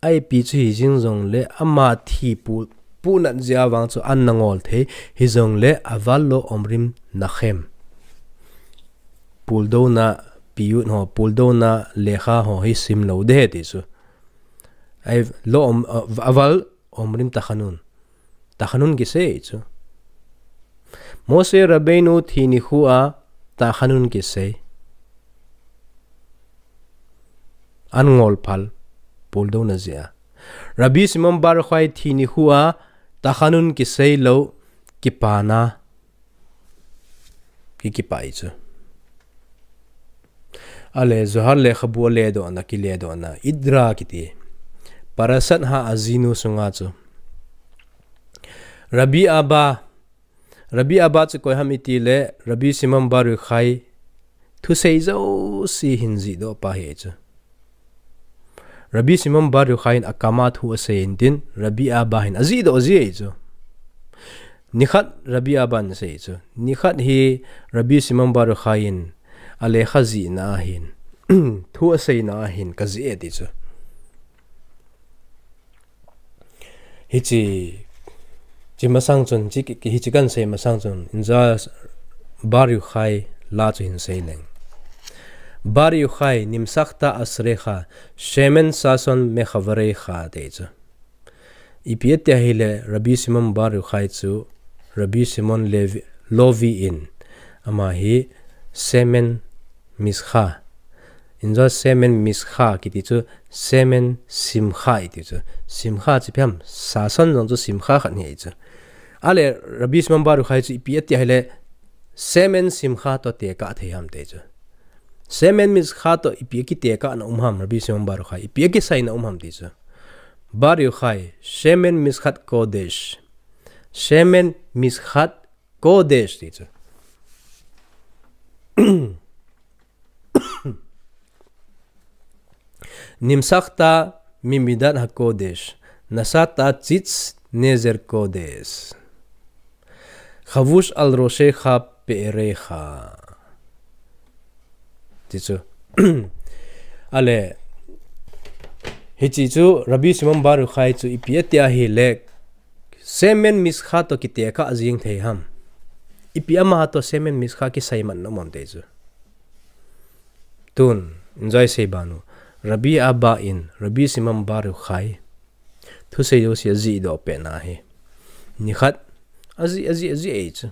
a ipi chu hijing jongle, ama thi pu, punat jeh a vang chu an nangol thei, hijongle, aval lo omrim nachem. Puldouna piyut ho, puldouna lekha ho hi sim lou ding ahi ti chu. Ai lo om, aval omrim tachanun. Tachanun kisei chu. Moshe Rabbeinu thi nikho a tachanun kisei. An ngol phal, puldouna jeh a. Rabbi Shimon Bar Yochai thi nikho a tachanun kisei lou, kipana. Ki, kipa ahi chu. Ale Zohar lekhabu aledohna, kiledohna, Idra kiti. Parashat Ha'azinu sunga chu. Rabbi Abba, Rabbi Abba chu koi ham itile, Rabbi Shimon Bar Yochai thusei jouse hin jihdoh pa ahi chu. Rabbi Shimon Bar Yochai in akama thu asei intin, Rabbi Abba hin ajihdoh ji ahi chu. Nikhat Rabbi Abba in asei chu. Nikhat hi Rabbi Shimon Bar Yochai in alekha jihna ahin, thu aseina ahin kajih e ati chu. Hiche, hiche masang chun, hiche, hiche kahin sei masang chun, Inza Bar Yochai la chu hin sei leng. Bar Yochai, nimsachta asrecha, shemen sason mechaverecha ati chu. Ipi ati ahile, Rabbi Shimon Bar Yochai chu, Rabbi Shimon Levi, Lovi in, ama hi shemen mischa. Inza shemen mischa kiti chu, shemen simcha iti chu. Simcha chu ipi ham, sason jong chu simcha khat ahi chu. Ale, Rabbi Shimon Bar Yochai chu ipi ati ahile, shemen simcha toh tekah thei ham ati chu. Shemen mischa toh ipi akitekahna um ham, Rabbi Shimon Bar Yochai, ipi akisaina um ham ati chu. Bar Yochai, shemen mischa kodesh. Shemen mischa kodesh ati chu. Nimsachta mimidat hakodesh, nasata tzitz nezer kodesh, chavush al roshecha pe'erecha. Ati chu. Ale, hiche chu Rabbi Shimon Bar Yochai chu ipi ati ahile, shemen mischa toh kitekah jing thei ham. Ipi ama toh shemen mischa kisaimatna um ham ati chu. Tun, Inza isei banu. Rabbi Abba in, Rabbi Shimon Bar Yochai thusei jouse ajihdoh pehna ahi. Nikhat, ajih, ajih, ajih ahi chu.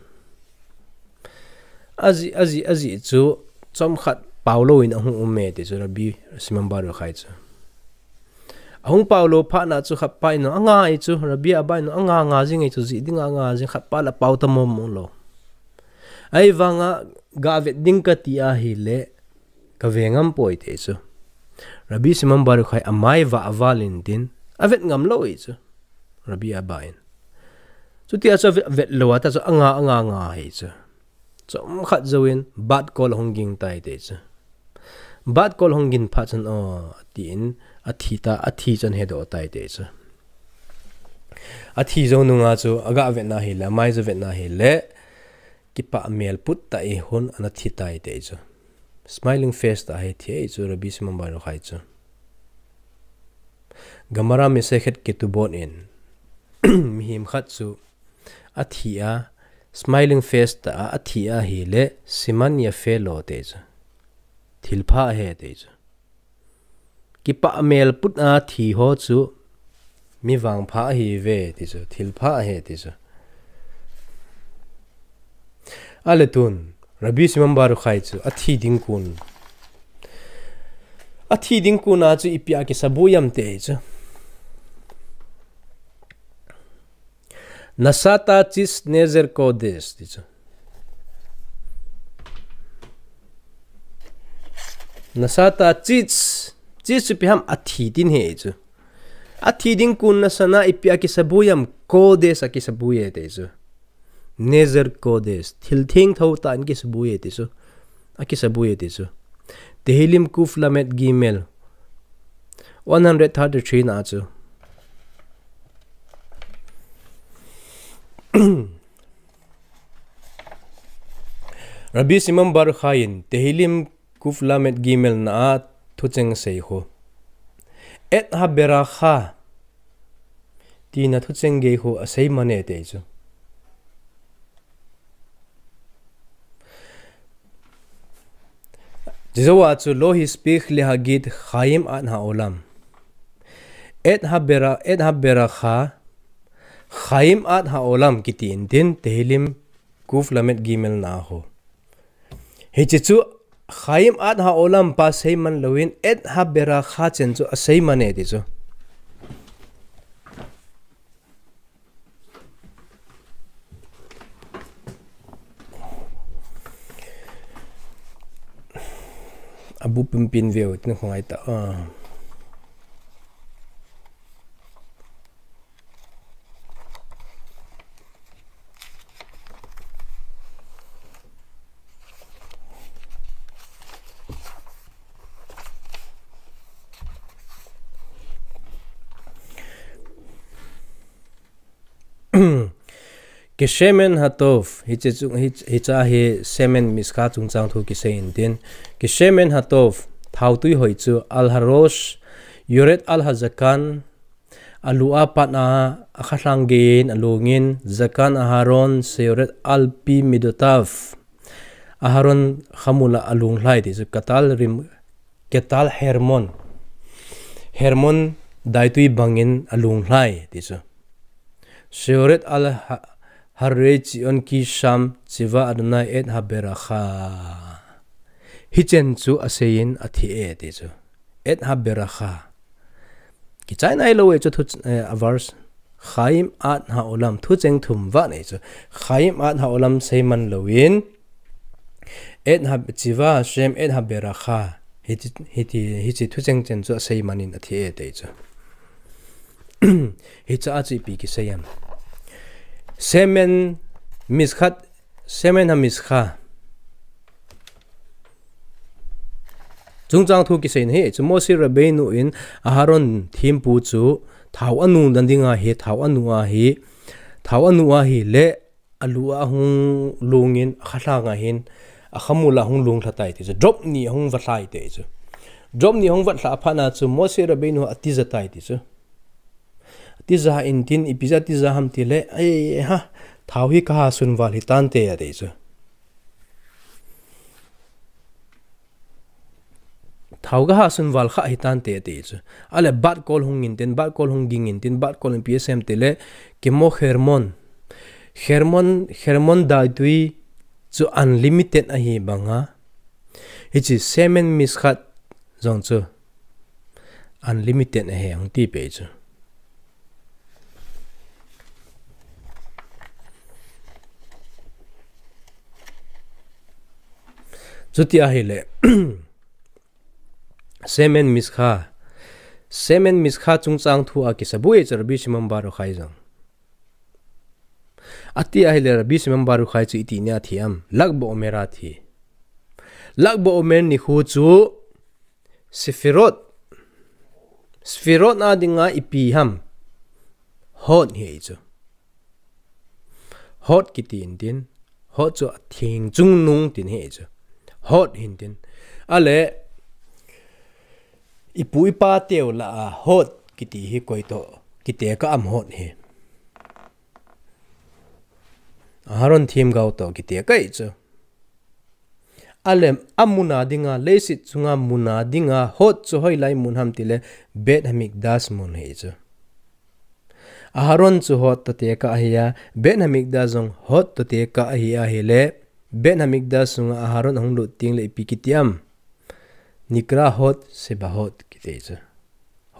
Ajih, ajih, ajih chu, chomkhat paolou in ahung um e ati chu, Rabbi Shimon Bar Yochai chu. Ahung paolou phat na chu khatpa in anga ahi chu, Rabbi Abba in anga anga jing ahi chu, jih dinga anga jing, khatpa la pao ta mong mong lou. Ahivanga gavet ding kati ahile, kave ngam poi ati chu. Rabbi Shimon Bar Yochai amai vah aval intin, avet ngam lou ahi chu. Rabbi Abba in. Chutia chu avet, vet lou a, ta chu anga, anga, anga ahi chu. Chomkhat jouvin, bat kol ahung ging tai ati chu. Bat kol ahung gin phat chun, o, tin, athi ta, athi chun hedoh tai ati chu. Athi jou nunga chu, aga vetna ahile, amai chu vetna ahile, kipah mel put tah in ana thi tai ati chu. Smiling face tah a athi ahi chu Rabbi Shimon Bar Yochai chu. Gemara Masechet Ketubot in mihem khat chu athi a, smiling face tah a athi ahile siman yafe lo ati chu. Thilpha ahi ati chu. Kipah mel put a thi ho chu mi vangpha ahiuve ati chu, thilpha ahi ati chu. Ale tun, Rabbi Shimon Bar Yochai chu athi ding kon. Athi ding kon a chu ipi a kisaboi ham ati chu. Nasata tzitz nezer kodesh ati chu. Nasata tzitz, tzitz chu ipi ham, athi tina ahi chu. Athi ding kon nasana ipi a kisaboi ham, kodesh a kisaboi e ati chu. Nezer kodesh, thil theng tho tah in kisaboi e ati chu. A kisaboi e ati chu. Tehillim Kuf Lamed Gimel, one hundred thirty-three na chu. Rabbi Shimon Bar Yochai in Tehillim Kuf Lamed Gimel na a thucheng asei ho. Et haberakha tina thucheng gei ho asei mane ati chu. Chuche jou a chu lo hispik lehagid chaim ad ha'olam. Et habera, et haberakha chaim ad ha'olam kiti intin Tehillim Kuf Lamed Gimel na a ho. Hiche chu chaim ad ha'olam pa seiman louvin et haberakha chen chu aseiman e ti chu. abu pumpin veu tin khongai ta. Ah. Kishemen hatov, hiche chu, hi, hicha hi shemen miskha chungchang thu kisei in tin. Kishemen hatov, thao tui hoi chu, al harosh, yored al hazakan, alu a pat a, akhathlang geiyin, alungin, zakan aharon, sheyored al pi midotav. Aharon khamula alung lhai ti chu, katal rim, katal Hermon. Hermon daitui bangin alung lhai ti chu. Sheyored al ha-, harei chion kisham chiva Adonai et haberakha. Hichen chu aseiyin athi e ti chu. Et haberakha. Kichai nailou e chu thu, eh, a verse. Chaim ad haolam, thucheng thum vat nei chu. Chaim ad haolam seiman louvin. Et ha, chiva Hashem et haberakha. Hiti, hiti, hiche thucheng chen chu aseiman in athi e ti chu. Hicha a chu ipi kisei em. Shemen miskhat, shemen hamiskha. Chungchang thu kisei na hi, chu Moshe Rabbeinu in Aharon thempu chu thao anu dan dinga hi, thao anu a hi, thao anu a hi le alu a hung lungin, akhathlang a hin, akhamula hung lung lha tai ti chu, drop ni hung vat lhai ti chu. Drop ni hung vat lha aphat na chu Moshe Rabbeinu atija tai ti chu. Atija in tin, ipi ja atija ham ti le, ei ha, thao hi kaha sun val hitante ati chu. Thao kaha sun val kha hitante ati chu. Ale bat kol hung in tin, bat kol hung ging in tin, bat kol in P S M ti le, kimo Hermon. Hermon, Hermon daitui chu unlimited ahi banga. Hiche shemen miskhat jong chu unlimited ahi hung ti pe chu. Chuti ahile, shemen miskha, shemen miskha chungchang thu a kisa bu e chu Rabbi Shimon Bar Yochai jong. Ati ahile Rabbi Shimon Bar Yochai chu iti nia thi am, Lag BaOmer a thi. Lag BaOmer nikho chu Sefirot. Sefirot a dinga ipi ham. Hod hi chu. Hod kiti in tin. Hod chu atheng chungnung tin hi chu. Hod hin tin. Ale ipu ipa teu lah a Hod kiti hi koi toh kitekah am Hod hi. Aharon themgao toh kitekah hi chu. Ale, amun a dinga, leiset chunga mun a dinga, Hod chu hoilai mun ham ti le, Beit Hamikdash mun hi chu. Aharon chu Hod toh tekah ahi a, Beit Hamikdash jong Hod toh tekah ahi ahile, Beit Hamikdash sunga Aharon ahung lut teng le ipi kiti am. Nikra Hod Shebahod kiti chu.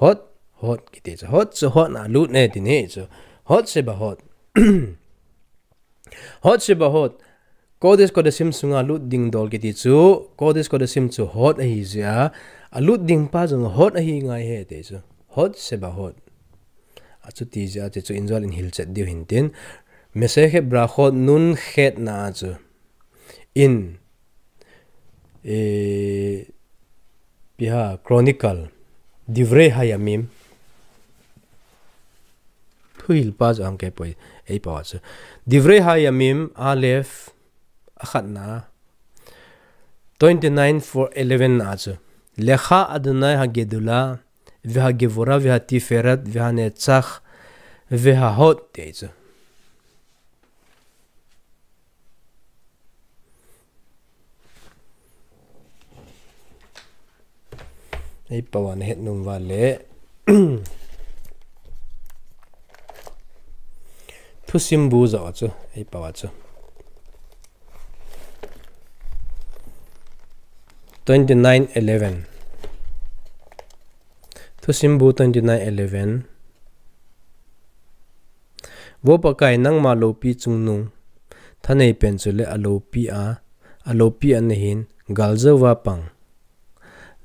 Hod, Hod kiti chu. Hod chu Hod na lut ne tin hi chu. Hod Shebahod. Hod Shebahod. Kodesh Kodashim sunga lut ding dol kiti chu, Kodesh Kodashim chu Hod ahi jeh a, alut ding pa jong Hod ahi ngai e ti chu. Hod Shebahod. Achuti jeh a chu injol in hilchet diu hin tin. Masechet Berachot nun khet na a chu. In, eh, ipi ham, Chronicle, Divrei Hayamim. Thuhil pa chu ang kei poi, ei pao a chu. Divrei Hayamim, Aleph, akhat na. Twenty-nine four eleven na chu. Lecha Adonai Hagedula, veHagevura, veHatiferet, veHanetzach, veHaHod, ti chu. Ei pao a nahet nom uva le. Thusim bu jo chu, ei pao a chu. Twenty-nine eleven. Thusim bu twenty-nine eleven. Vo Pakai nangma loupi chungnung, thanei pen chule aloupi a, aloupi a nahin, galjou va pang.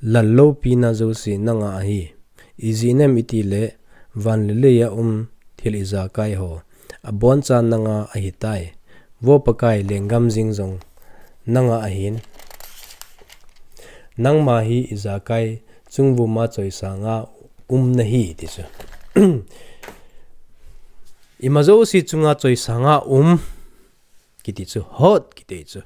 Lallopina jouse nanga ahi. Ijeh inem itile van le lei a um thil ijakai ho abonchan nanga ahitai. Vo Pakai, lenggam jing jong nanga ahin. Nangma hi ijakai chungvuma choisanga um nahi ti chu. Ima jouse chunga choisanga um kiti chu hod kiti chu.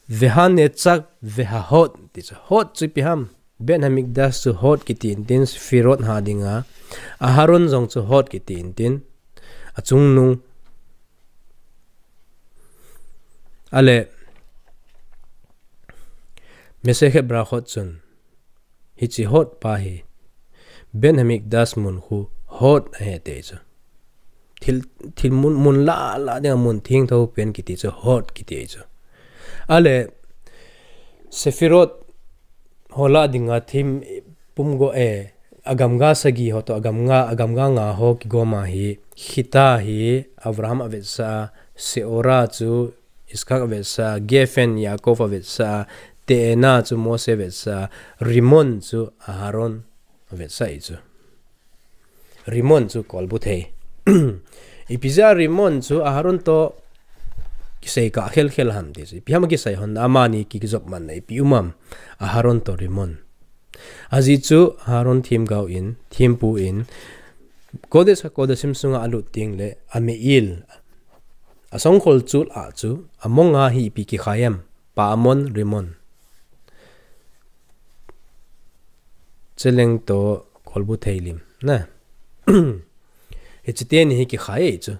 Vehanetzach vehahod ti chu. Hod chu ipi ham? Beit Hamikdash chu hod kiti intin, Sefirot ha dinga. Aharon jong chu hod kiti intin. Achungnung. Ale, Masechet Berachot chun, hiche hod pa hi Beit Hamikdash mun khu hod ahi ti chu. Thil, thil mun, mun la la dinga mun thengtho pen kiti chu hod kiti chu. Ale, Sefirot ho la dinga thim pum go e, agamga sagi ho to agamga, agamga nga ho kigoma hi, Chita hi Abraham avetsa, Seora chu Yitzchak avetsa, Gefen Yaakov avetsa, Te'ena chu Mose avetsa, Rimmon chu Aharon avetsa ichu. Rimmon chu kolbuthei. Ipi jeh a Rimmon chu Aharon to kisei kah khelkhel ham ti chu. Ipi ham kisei hon amani kijop man na ipi um am. Aharon to Rimmon. Ajeh chu Aharon themgao in, thempu in, Kodesh HaKodashim sunga alut teng le, ame'il, asongkhol chul a chu, amonga hi ipi kikhai em, Pa'amon Rimmon. Cheleng to kolbuthei lim, na. Hiche teni hi kikhai e chu.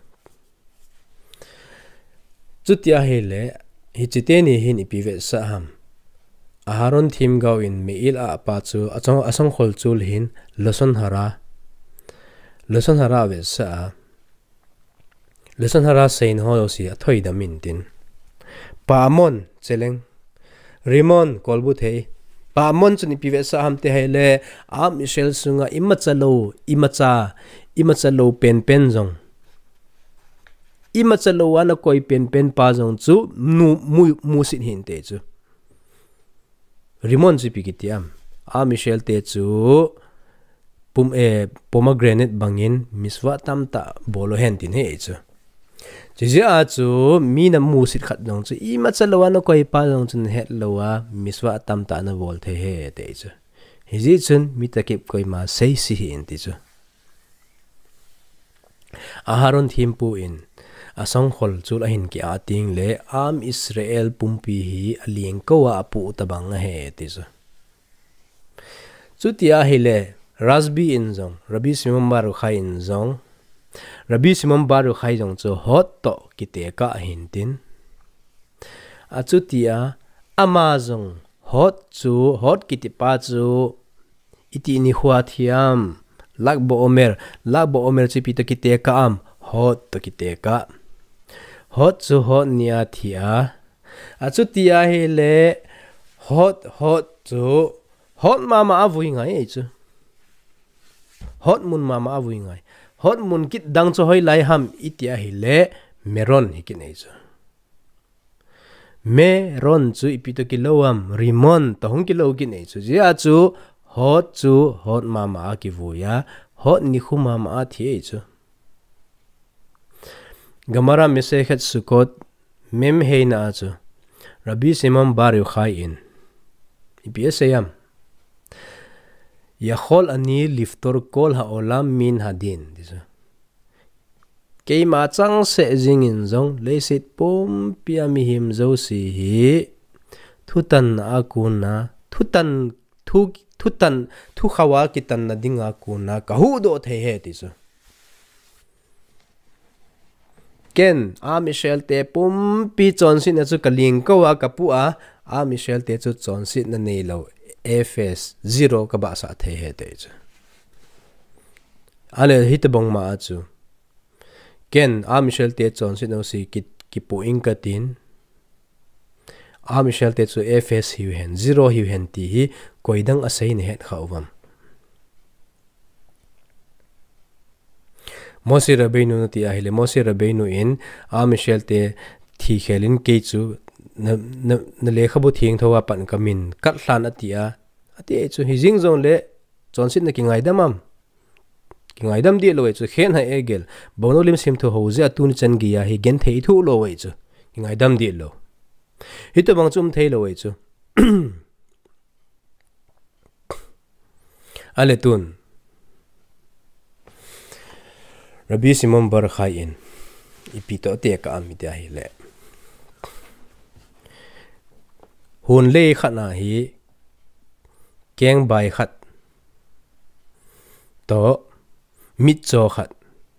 Chuti ahile, hiche teni hin ipi vetsah ham. Aharon themgao in me'il a apa chu, achong, asongkhol chul hin, Lashon Hara. Lashon Hara vetsah a. Lashon Hara seina ho jouse athoi dam intin. Pa'amon, cheleng. Rimmon, kolbuthei. Pa'amon chun ipi vetsah ham ti ahile, Am Israel sunga imacha lou, imacha, imacha lou penpen jong. Imacha lou ana koi penpen pa jong chu nu, mu, musit hinte chu. Rimmon chu ipi kiti am. Am Israel te chu pum, eh, pomegranate bangin mitzvah tamtah bol u hen tin ahi chu. Chujeh a chu mi namusit khat jong chu imacha lou ana koi pa jong chu nahet lou a mitzvah tamtah nabol thei ahi ti chu. Hijeh chun mi toh kipah koima seise hih in ti chu. Aharon thempu in asongkhol chul ahin ki-ah teng le Am Israel pumpi hi alengkou a apoh tabang ahi ti chu. Chuti ahile Rashbi in jong, Rabbi Shimon Bar Yochai in jong, Rabbi Shimon Bar Yochai jong chu hod toh kitekah ahin tin. Achuti a, ama jong hod chu, hod kiti pa chu, iti nikho a thi am, Lag BaOmer, Lag BaOmer chu ipi toh kitekah am, hod toh kitekah. Hod chu hod ni a thi a. Achuti ahile, hod, hod chu, hod mama a vui ngai chu. Hod mun mama a vui ngai. Hod mun kit dang chu hoilai ham iti ahile, Meron hi kinei chu. Meron chu ipi toh kilou am, Rimmon toh hung kilou kinei chu. Jeh a chu, hod chu, hod mama a kivui a, hod nikho mama a thi ahi chu. Gemara Masechet Sukkot Mem Hei na a chu, Rabbi Shimon Bar Yochai in ipi asei am. Yachol ani liftor kol ha'olam min hadin, ti chu. Keima changseh jingin jong leiset pumpi a mihem jouse hi thutanna a kona, thutan, thu, thutan, thukhao a kitanna dinga kona kahuhdoh thei ahi ti chu. Ken, Am Israel te pumpi chonsetna chu kalengkou a kapoh a, Am Israel te chu chonsetna neilou, F S, zero kabahsah thei ahi ti chu. Ale hitobang ma a chu. Ken, Am Israel te chonsetna jouse ki, kipoh inge katin. Am Israel te chu F S hiu hen, zero hiu hen ti hi koidang asei nahet kha uvam. Moshe Rabbeinu nati ahile, Moshe Rabbeinu in Am Israel te thi khel in kei chu na, na, na lekhabu thengtho a pat kamin kat lhan ati a. Ati e chu, hijing jongle, chonsetna kingaidam am. Kingaidam deh lou e chu, khen ha e gel. Bongno lim sim thu ho jeh a tuni chan geiya hi genthei thuh lou e chu. Kingaidam deh lou. Hitobang chu um thei lou e chu. Ale tun. Rabbi Shimon Bar Yochai in. Ipi toh tekah a um iti ahile. Hunlei khat na hi. Kengbai khat. Toh. Mitcho khat.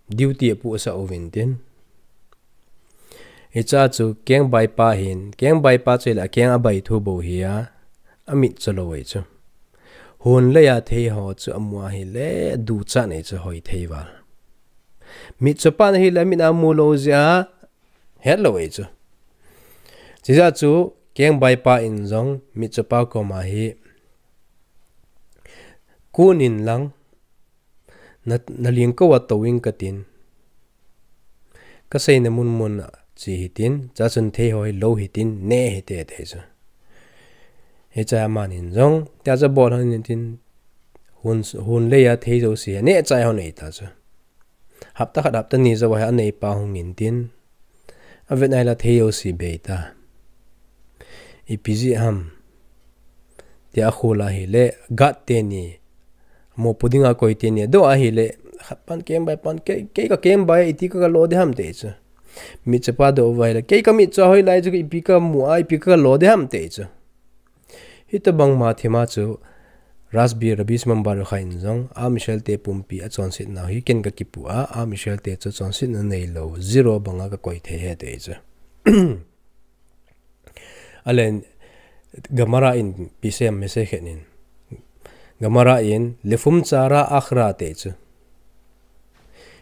Duty apuh asah uvin tin. Hiche chu kengbai pa hin, kengbai pa chu ahile akeng abai thu bou hi a, amitcho lou e chu. Hunlei a thei ho chu amu ahile, duchat nei chu hoi thei val. Mitcho pa ahile, amit a amu lou jeh a, het lou e chu. Chujeh chu, kengbai pa in jong, mitcho pa koma hi, kun in lang, Na, na lingkou a tou ing katin. Kaseina mun mun a che hitin, chachun thei ho hi lou hitin, ne hite ati chu. Hiche a aman in jong, tia chu abol hon in tin, hun, hunlei a thei jouse hi, ne chai hon e ati chu. Hapta khat hapta ni jou a hi anei pa hung in tin, Avet nai la thei jouse bei ta. Ipi jeh ham. Tia akhol ahile, guard teni. Mopo dinga koi teni. Adoh ahile, khat pan kengbai pan, kei, kei kakengbai, iti ka kalo ding ham ati chu. Mitcho pa adoh uva ahile, kei kamitcho a hoilai chu, ipi kamu a, ipi ka kalo ding ham ati chu. Hitobang ma thima chu Rashbi, Rabbi Shimon Bar Yochai in jong, Am Israel te pumpi a chonsetna hi ken kakipu a, Am Israel te chu chonsetna neilou, zero banga kakoi thei ahi ati chu. Alen, Gemara in, Pisem Mesechet in. Gemara in, Lefum Tsara Achra ati chu.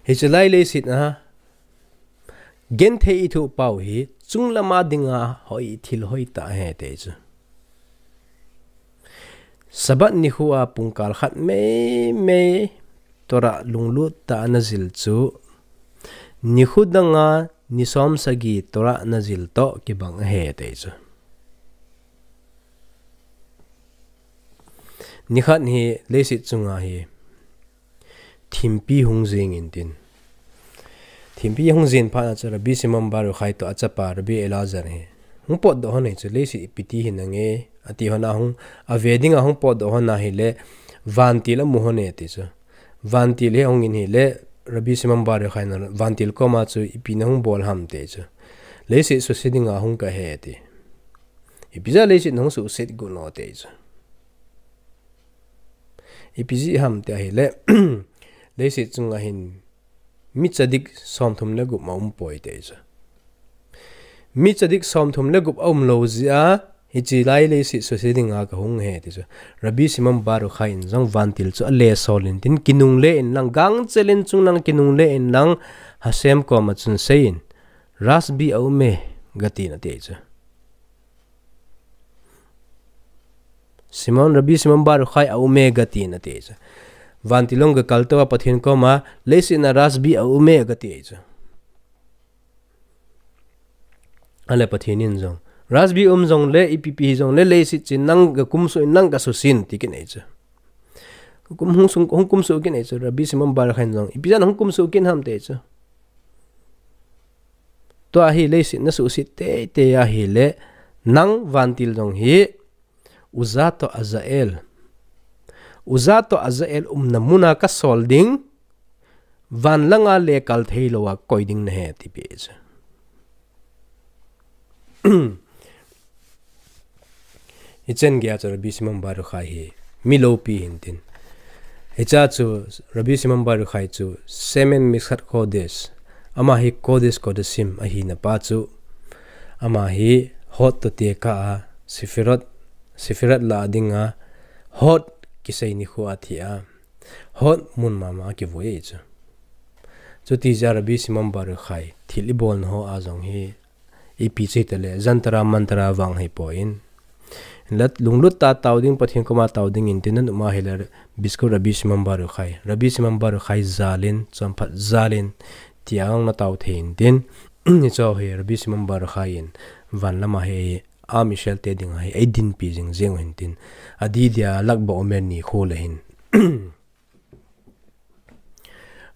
Hiche lai leiset a, Genthei ithuh pau hi, chunglam a dinga hoi thil hoitah ahi ati chu. Sabbath nikho a pungkal khat meimei Torah lunglut tah a najil chu, nikho danga ni som sagi Torah najil toh kibang ahi ati chu. Nikhat hi leiset chunga hi, Thimpi hung jing in tin. Thimpi hung jing phat a chu Rabbi Shimon Bar Yochai toh achapa Rabbi Elazar hi. Hung potdoh hon ahi chu leiset ipi ti hinange, ati hon a hung, ave dinga hung potdoh hon ahile, vantil amu hon e ati chu. Vantil hi hung in ahile, Rabbi Shimon Bar Yochai in vantil koma chu ipi nahung bol ham ati chu. Leiset suse dinga hung kahi ati. Ipi jeh a leiset nahung suse got nom ati chu. Ipi jeh ham ati ahile, leiset chunga hin, mi tzadik somthum le gup aum poi ati chu. Mi tzadik somthum le gup aum lou jeh a, hiche lai leiset suse dinga kahung ahi ati chu. Rabbi Shimon Bar Yochai in jong vantil chu ale sol in tin kinungle in lang, gangchel in chunglang kinungle in lang, Hashem koma chun asei in, Rashbi aume, ati in ati chu. Shimon, Rabbi Shimon Bar Yochai aume, ati in ati chu. Vantil jong gakal tou a Pathen koma, leiset a Rashbi aume, ati chu. Ale Pathen in jong. Rashbi um jongle, ipi pi hijongle, leiset chun nang gakum suh in nang gasusen, ati kit ahi chu. Kum hung sung, hung kum suh kit ahi chu, Rabbi Shimon Bar Yochai in jong. Ipi jeh a hung kum suh kit ham ati chu. Tua hi leiset nasuhset teitei ahile, nang vantil jong hi, Uza toh Azael. Uza toh Azael umna muna kasol ding, van langa lekal thei lou a koi ding nahi ati pi chu. Hichen geiya chu Rabbi Shimon Bar Yochai hi mi loupi ahin tin. Hiche chu Rabbi Shimon Bar Yochai chu Shemen Mishkat Kodesh, ama hi Kodesh Kodashim ahina pa chu, ama hi hod toh tekah a, Sephirot, Sephirot la dinga, hod kisei nikho a thi a, hod mun mama kivui chu. Chuti jeh a Rabbi Shimon Bar Yochai, thil ibolna ho a jong hi, ipi chu hitale, jantra mantra vang ahipoi. Lat lunglut tah a tao ding, Pathen koma tao ding in tin nanop ahile, biskut Rabbi Shimon Bar Yochai. Rabbi Shimon Bar Yochai jal in, chonphat jal in, tia jong natao thei in tin. Hiche hi Rabbi Shimon Bar Yochai in, van lama hi, Am Israel te dinga hi, eidinpi jing jing u hintin. Adidia Lag BaOmer nikho le hin.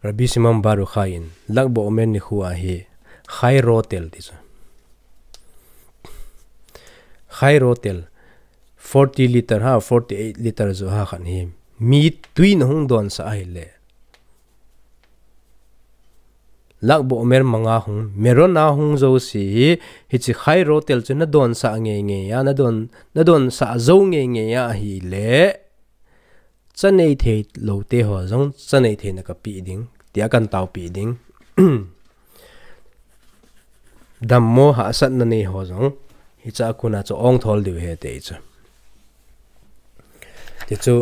Rabbi Shimon Bar Yochai in, Lag BaOmer nikho a hi, Chai Rotel ti chu. Chai Rotel, forty liter ha, forty-eight liter jo ha khat hi. Mi tui na hung donsah ahile. Lag BaOmer manga hung, Meron a hung jouse hi, hiche Chai Rotel chu na donsah ngeingei a, na don, na donsah jou ngeingei a ahile. Cha nei thei lou te ho jong, cha nei theina kapeh ding, tia kan taopeh ding. Dammo hahsatna nei ho jong, hicha a kona chu ong thol diu ahi ti chu. Ti chu,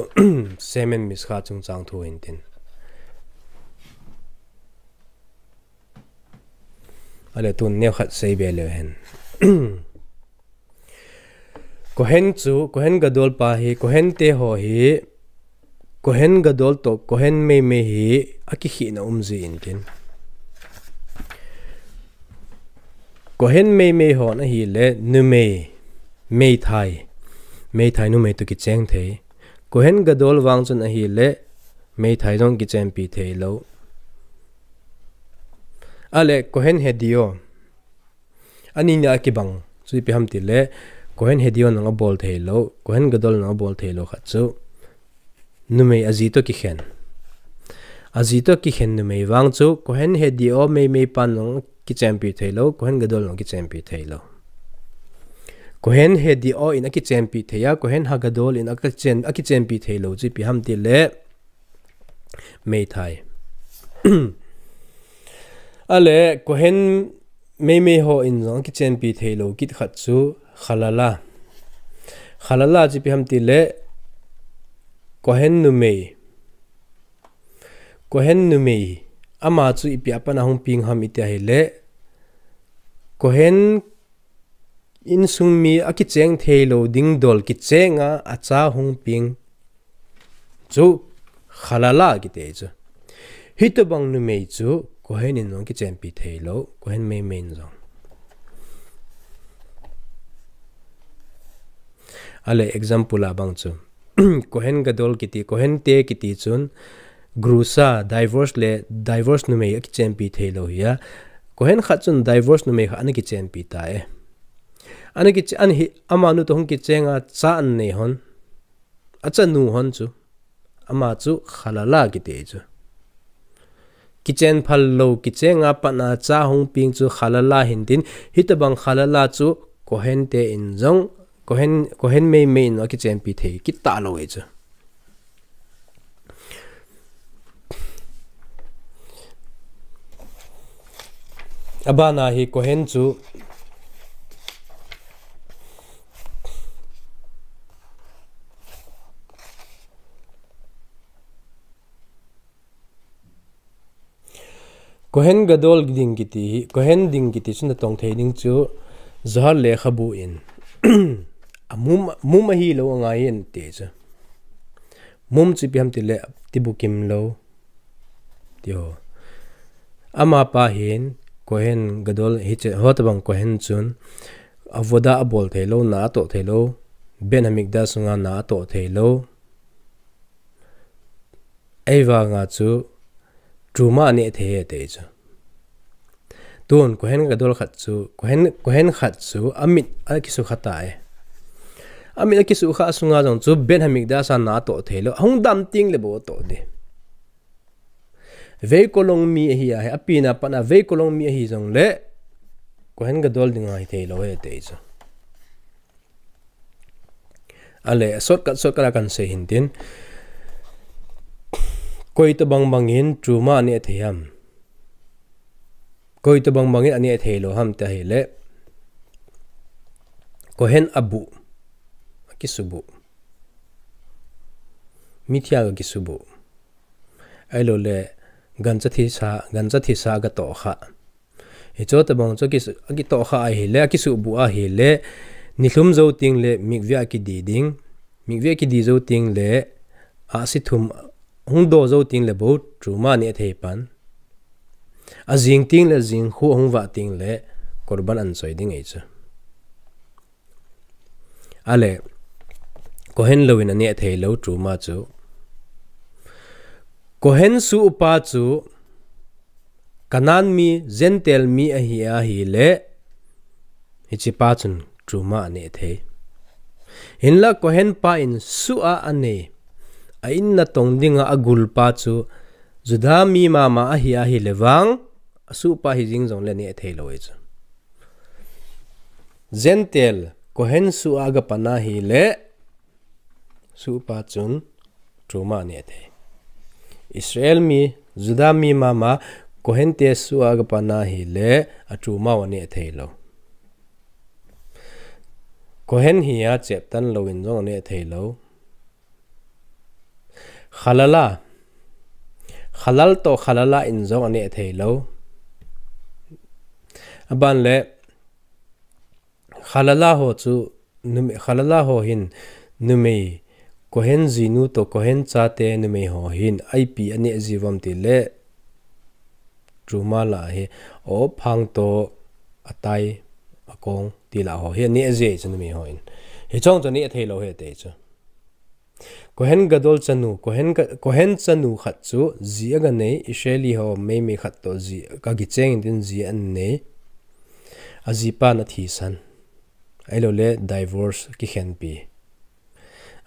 Shemen Mizcha chungchang thu hintin. Ale tun neokhat seibe leu hen. Kohen chu, Kohen Gadol pa hi, Kohen te ho hi, Kohen Gadol toh, Kohen meimei hi, akikhehna um ji intin. Kohen meimei hon ahile, numei, meithai, meithai numei toh kicheng thei. Kohen Gadol vang chun ahile, meithai jong kichenpi thei lou. Ale, Kohen Hedio. Ani nia kibang chu ipi ham tile, Kohen Hedio nang abol thei lou, Kohen Gadol nang abol thei lou khat chu. Numei aji toh kikhen. Aji toh kikhen numei vang chu, Kohen Hedio meimei pan nang kichenpi thei lou, Kohen Gadol nang kichenpi thei lou. Kohen Hedio in akichenpi thei a, Kohen Hagadol in akichen, akichenpi thei lou chu ipi ham tile, meithai. Ale, Kohen meimei ho in jong kichenpi thei lou kit khat chu Chalala. Chalala chu ipi ham tile, Kohen numei. Kohen numei. Ama chu ipi a pat a hung peng ham iti ahile, Kohen insung mi akicheng thei lou ding dol kichenga acha hung peng chu Chalala kiti chu. Hitobang numei chu Kohen in jong kichenpi thei lou, Kohen meimei in jong. Ale example a bang chu. Kohen Gadol kiti, Kohen te kiti chun, Grusa, divorce le, divorce numei akichenpi thei lou hi a. Kohen khat chun divorce numei khat ana kichenpi ta e. Ana kiche-, ana hi, amanu toh hung kichenga cha ana nei hon. Achanu hon chu. Ama chu Chalala kiti chu. Kichen phal lou, kichenga pat a cha hung peng chu Chalala hintin, hitobang Chalala chu Kohen te in jong, Kohen, Kohen meimei in akichenpi thei kit talou e chu. Abana hi Kohen chu Kohen Gadol ding kiti hi, Kohen ding kiti chu natong thei ding chu Zohar lekhabu in. A mum, mum ahilou angai inte chu. Mum chu ipi ham tile tibukim lou. Ti ho. Amapa hin Kohen Gadol hiche, hotobang Kohen chun avoda abol thei lou, na atoh thei lou. Beit Hamikdash sunga na atoh thei lou. Ahivanga chu Truma aneh thei e ti chu. Tun Kohen Gadol khat chu, Kohen, Kohen khat chu amit akisukha ta e. Amit akisukha sunga jong chu Beit Hamikdash a na atoh thei lou. Ahung dam teng le bou atoh ding. Veikolong mi ahi a, api na pat a veikolong mi ahi jongle Kohen Gadol dinga hithei lou e ti chu. Ale, shortcut, shortcut a kan sei hintin. Koi tobang bangin Truma aneh thei ham. Koi tobang bangin aneh thei lou ham ti ahile. Kohen abuh. Akisubuh. Mithi a akisubuh. Ahilouleh, gancha thisa, gancha thisa aga tohkha. Hicho tobang chu akis-, akitohkha ahile, akisubuh ahile, nilhum jou teng le mikveh a kidi ding, mikveh a kidi jou teng le, ahsi thum hung do jou teng le bou, Truma aneh thei pan. Ajing teng le, jing khu ahung vah teng le, Korban anchoi ding ahi chu. Ale, Kohen louvin aneh thei lou truma chu. Kohen suhpa chu Canaan mi, Gentile mi ahi ahile, hichepa chun truma aneh thei. Hinla Kohen pa in suh a anei, a in natong dinga agulpa chu Juda mi mama ahi ahile vang, asuhpa hijing jongle aneh thei lou ahi chu. Gentile, Kohen suh a agapan ahile, suhpa chun truma aneh thei. Israel mi, Juda mi mama, Kohen te suh a agapan ahile, atruma u aneh thei lou. Kohen hi acheptan louvin jong aneh thei lou. Chalala, chalal toh chalala in jong aneh thei lou. Aban le, chalala ho chu, numei, chalala ho hin, numei, Kohen jinu toh Kohen chate numei ho hin, ipi aneh jiu vem tile, truma lah hi, ophang toh, atai, akong, ti lah ho hi, aneh ji chu numei ho in. Hichong chu aneh thei lou ahi ti chu. Kohen Gadol chanu, Kohen ga-, Kohen chanu khat chu ji aganei, Israeli ho meimei khat toh ji, akicheng in tin ji anei. Ajipan athisan. Ahilouleh divorce kikhenpi.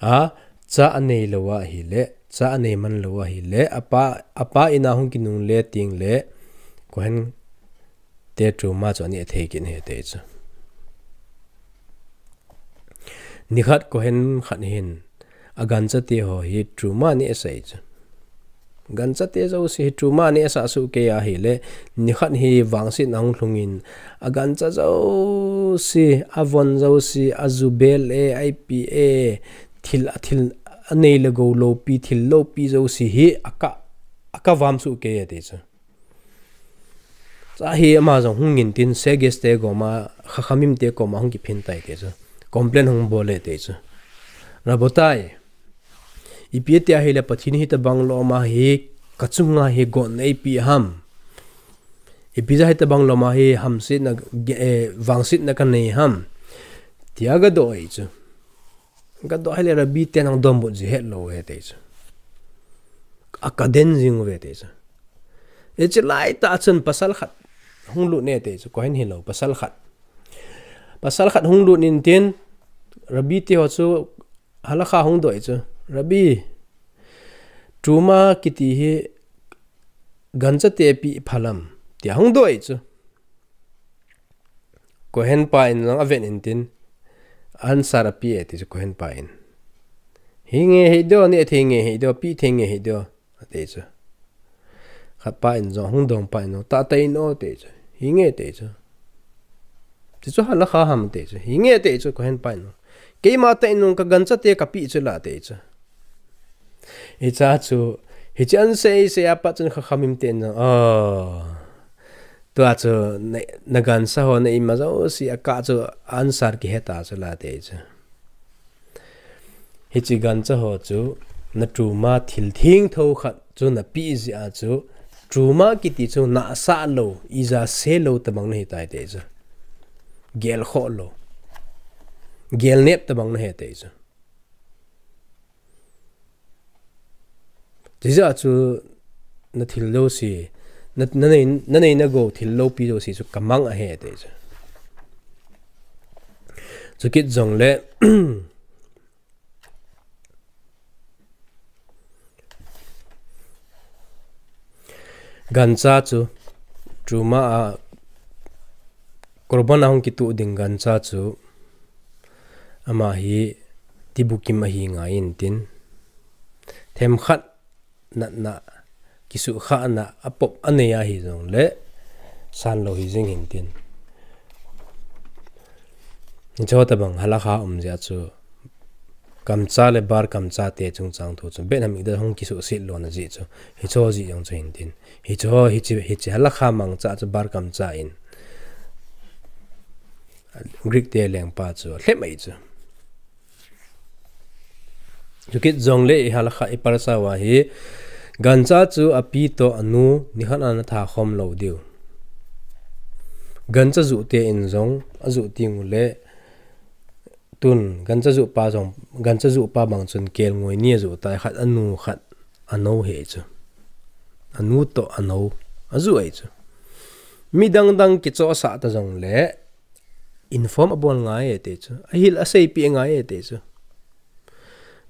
A, cha anei lou ahile, cha anei man lou ahile, apa, apa in a hung kinungle tengle, Kohen te truma chu aneh thei kit ahi ti chu. Nikhat Kohen khat hin, agancha te ho hi truma aneh sah ahi chu. Gancha te jouse hi truma aneh sah soh kei ahile, nikhat hi vangsetna hung lhungin, agancha jouse, avon jouse, ajubel e, ipi e, thil, athil, anei le gou loupi, thil loupi jouse hi, aka, akavam soh kei ahi ti chu. Cha hi ama jong hung in tin Seges te koma, Chachamim te koma hung kiphin tai ti chu. Complain hung bol e ti chu. Rabotai, ipi tia hile Pathen hitobang lom a hi kachunga hi gotna eipeh ham. Ipi jeh a hitobang lom a hi hamsetna, eh, vangsetna kanei ham. Tia gadoh ahi chu. Gadoh ahile Rabbi ten adonbut ji hetlou ahi ti chu. Akaden jing uve ti chu. Hiche laitah chun pasal khat hung lut e ti chu, Kohen hilou, pasal khat. Pasal khat hung lut in tin, Rabbi te ho chu halakha hung doh ahi chu. Rabbi, truma kiti hi gancha te peh phalam, tia hung doh ahi chu. Kohen pa in jong aven in tin, answer apeh e ti chu Kohen pa in. Hinge hih do, neh thei nge hih do, peh thei nge hih do, ati chu. Khat pa in jong, hung dong pa in jong, tah tah in o ti chu. Hinge ti chu. Ti chu halakha ham ti chu. Hinge ti chu Kohen pa in jong. Keima tah in jong kagancha te kapeh chu la ti chu. Hiche chu, hiche answer sei a pat chun Chachamim ten jong, oh. Tua chu, na, nagancha ho na ima jouse a kah chu answer kihe ta chu la ti chu. Hiche gancha ho chu, na truma thil thengtho khat chu napeh jeh a chu, truma kiti chu nahsah lou, ija se lou tobang nahi tai ti chu. Gelkhoh lou. Gelnep tobang nahi ti chu. Chujeh a chu na thil jouse, na, na nei, na nei na gou thil loupi jouse chu kamang ahi ti chu. Chukit jongle, gancha chu, truma a, korban a hung kitoh ding gancha chu, ama hi tibukim ahi ngai in tin, themkhat natna, kisuhkhahna apop anei ahi jongle, san lou hijing hin tin. Hiche tobang halakha um jeh a chu, kamcha le bar kamcha te chungchang thu chu, Beit Hamikdash hung kisuhset lona jeh chu, hiche jeh jong chu hin tin. Hiche, hiche, hiche halakha mangcha chu bar kamcha in, Greek te lengpa chu alhem ahi chu. Chukit jongle i halakha i parsha uva hi, gancha chu api toh anu nikhat a ana tha khom lou diu. Gancha juh te in jong ajuh teng ule, Tun, gancha juh pa jong, gancha juh pa bang chun kelngoi ni ajuh tai, khat anu, khat anou hi chu. Anu toh anou, ajuh ahi chu. Midang dang kichohsah ta jongle, inform abol ngai e ti chu. Ahil aseipeh ngai e ti chu.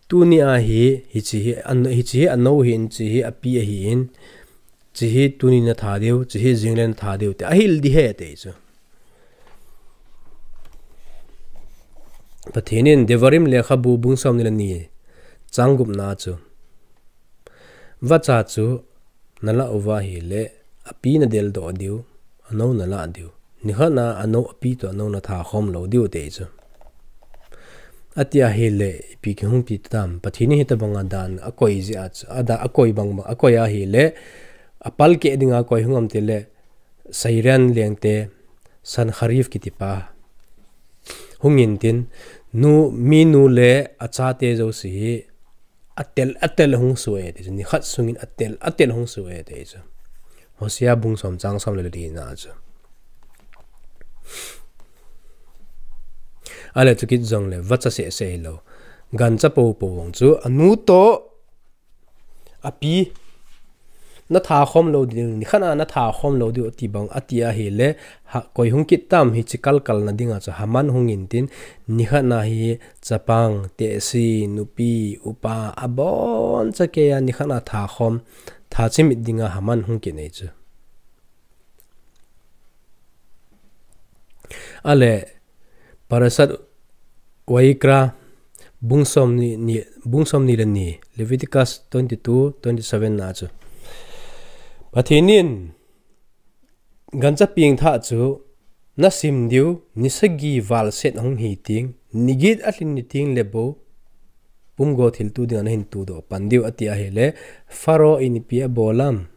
Tuni a hi, hiche hi, an-, hiche hi anou ahin, hiche hi api ahin, hiche hi tuni natha diu, hiche hi jingle natha diu, ti ahil ding ahi ti chu. Pathen in Devarim lekhabu bung somni le ni chang gupna chu, vacha chu nalah uva ahile, api nadel doh diu, anou nalah diu. Nikhat na anou api toh anou natha khom lou diu ti chu. Ati ahile, ipi kihung ti tam, Pathen in hitabang a dan akoi jeh a chu, adan akoi bang bang, akoi ahile, apalkeh dinga koi hung ham tile, Syrian lengte, Sanherib kitipa hung intin, nu, minu le achate jouse hi atel, atel hung sue ti chu, nikhat sungin atel, atel hung sue ti chu. Hosea bung som chang som le li na chu. Ale chukit jongle, vacha seh seh hilou. Gancha popo vang chu, anu toh, api, natha khom lou diu, nikhat na natha khom lou diu ati bang, ati ahile, ha, koi hung kit tam hiche kalkalna dinga chu, Haman hung intin, nikhat na hi chapang, tehsi, nupi, upa, abon chakeiya nikhat na tha khom, tha chimit dinga Haman hung kit nei chu. Ale, Parashat Vayikra, bung somni, ni, bung somni le ni, Leviticus twenty-two, twenty-seven na chu. Pathen in, gancha pengthah chu, nasim diu, ni sagi val set hung hi teng, ni get alhin ni teng le bou, pumgo thilto dinga nahin todoh pan diu ati ahile, Pharaoh in ipi abol am.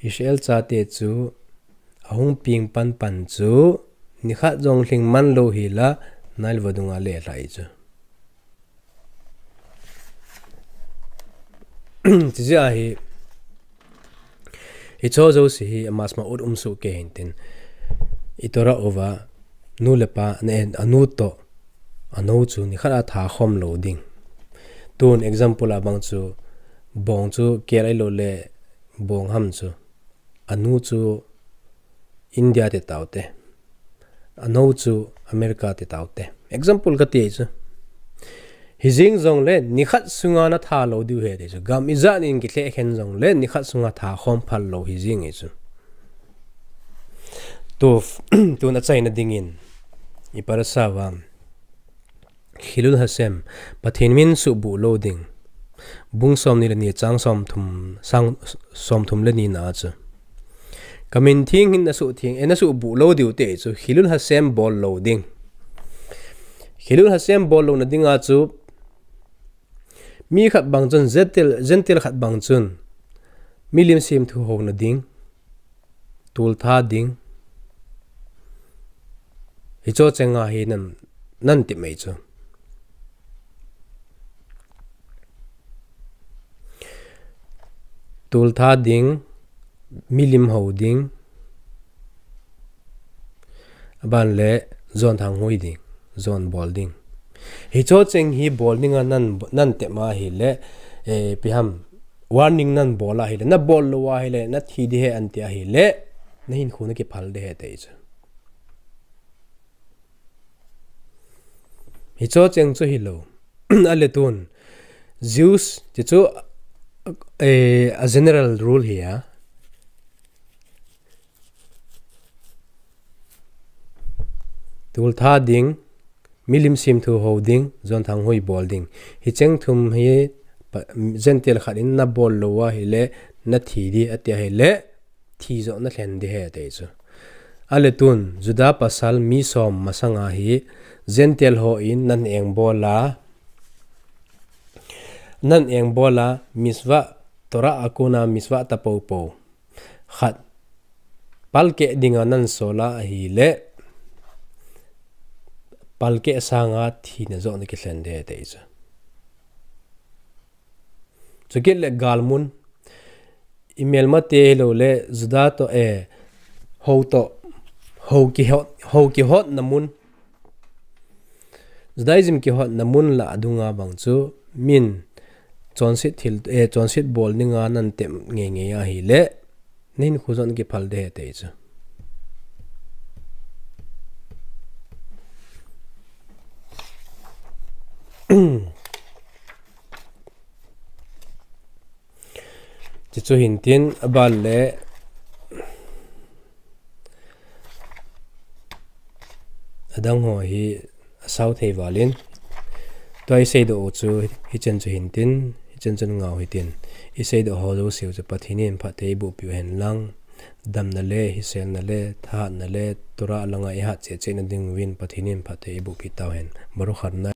Israel chate chu, ahung peng pan pan chu, nikhat jong lhing man lou hila, Nile vadunga le lhai chu. Chijeh a hi, hicho jouse hi, amasma ut um soh kei hintin. I Torah uva, nu le pa, ne, anu toh, anou chu, nikhat a tha khom lou ding. Tun example a bang chu, bong chu, kel ahilou le, bong ham chu. Anu chu India ti taute. Anou chu America ti taute. Example kati chu. Hijeng jongle nikhat sunga natha lou diu ahi ti chu. Gam ijat in kilhekhen jongle nikhat sunga tha khom phal lou hijeng ahi chu. Tu, tun achaina dingin. I parasha uva. Chillul Hashem, Pathen min suhbuh lou ding. Bung somni le ni chang somthum, sang, somthum le ni na chu. Ka min theng hin nasuh theng, eh, nasuhbuh lou diu ti chu. Chillul Hashem bol lou ding. Chillul Hashem bol louna dinga chu. Mi khat bang chun, Gentile, Gentile khat bang chun. Milim semthu houna ding. Tultha ding. Hicho chenga hi nan, nan ti mai chu. Tultha ding, milim ho ding. Aban le, jon thang hui ding, jon bol ding. Hicho cheng hi bol dinga nan, nan ti ma ahile, eh, ipi ham, warning nan bol ahile, nabol lou ahile, nathi ding ahi anti ahile, nahinkho nakiphal ding ahi ti chu. Hicho cheng chu hilou. Ale tun, Jews, ti chu, eh, a general rule hi a. Tultha ding, milim semthu ho ding, jon thang hui bol ding. Hicheng thum hi pa, Gentile khat in nabol lou ahile, nathi ding ati ahile, thi joh nalhen ding ahi ti chu. Ale tun, Juda pasal mi som masanga hi, Gentile hon nan engbol a, nan engbol a, mitzvah, Torah a kona mitzvah tapopo. Khat, palkeh dinga nan sol a ahile, palkeh sanga thina joh nakilhen ding ahi ti chu. Chukit le galmun, imelmate hilou le, Juda toh, eh, ho toh, ho kihot, ho kihotna mun. Judaism kihotna mun lah a dunga bang chu min chonset thil, eh, chonset bol dinga nan tem ngei ngei ahile, nahinkho jong kiphal ding ahi ti chu. Chuchu hintin, aban le adang ho hi asao thei valin. Tua iseidoh u chu hichan chu hintin, hichan chun ngah u hitin. Iseidoh ho jouse u chu Pathen in phatthei eiboh piu hen lang. Damna le, hiselna le, thahatna le, Torah langa ihat cheh cheh na ding uvin Pathen in phatthei eiboh pi tau hen. Baruch Adonai.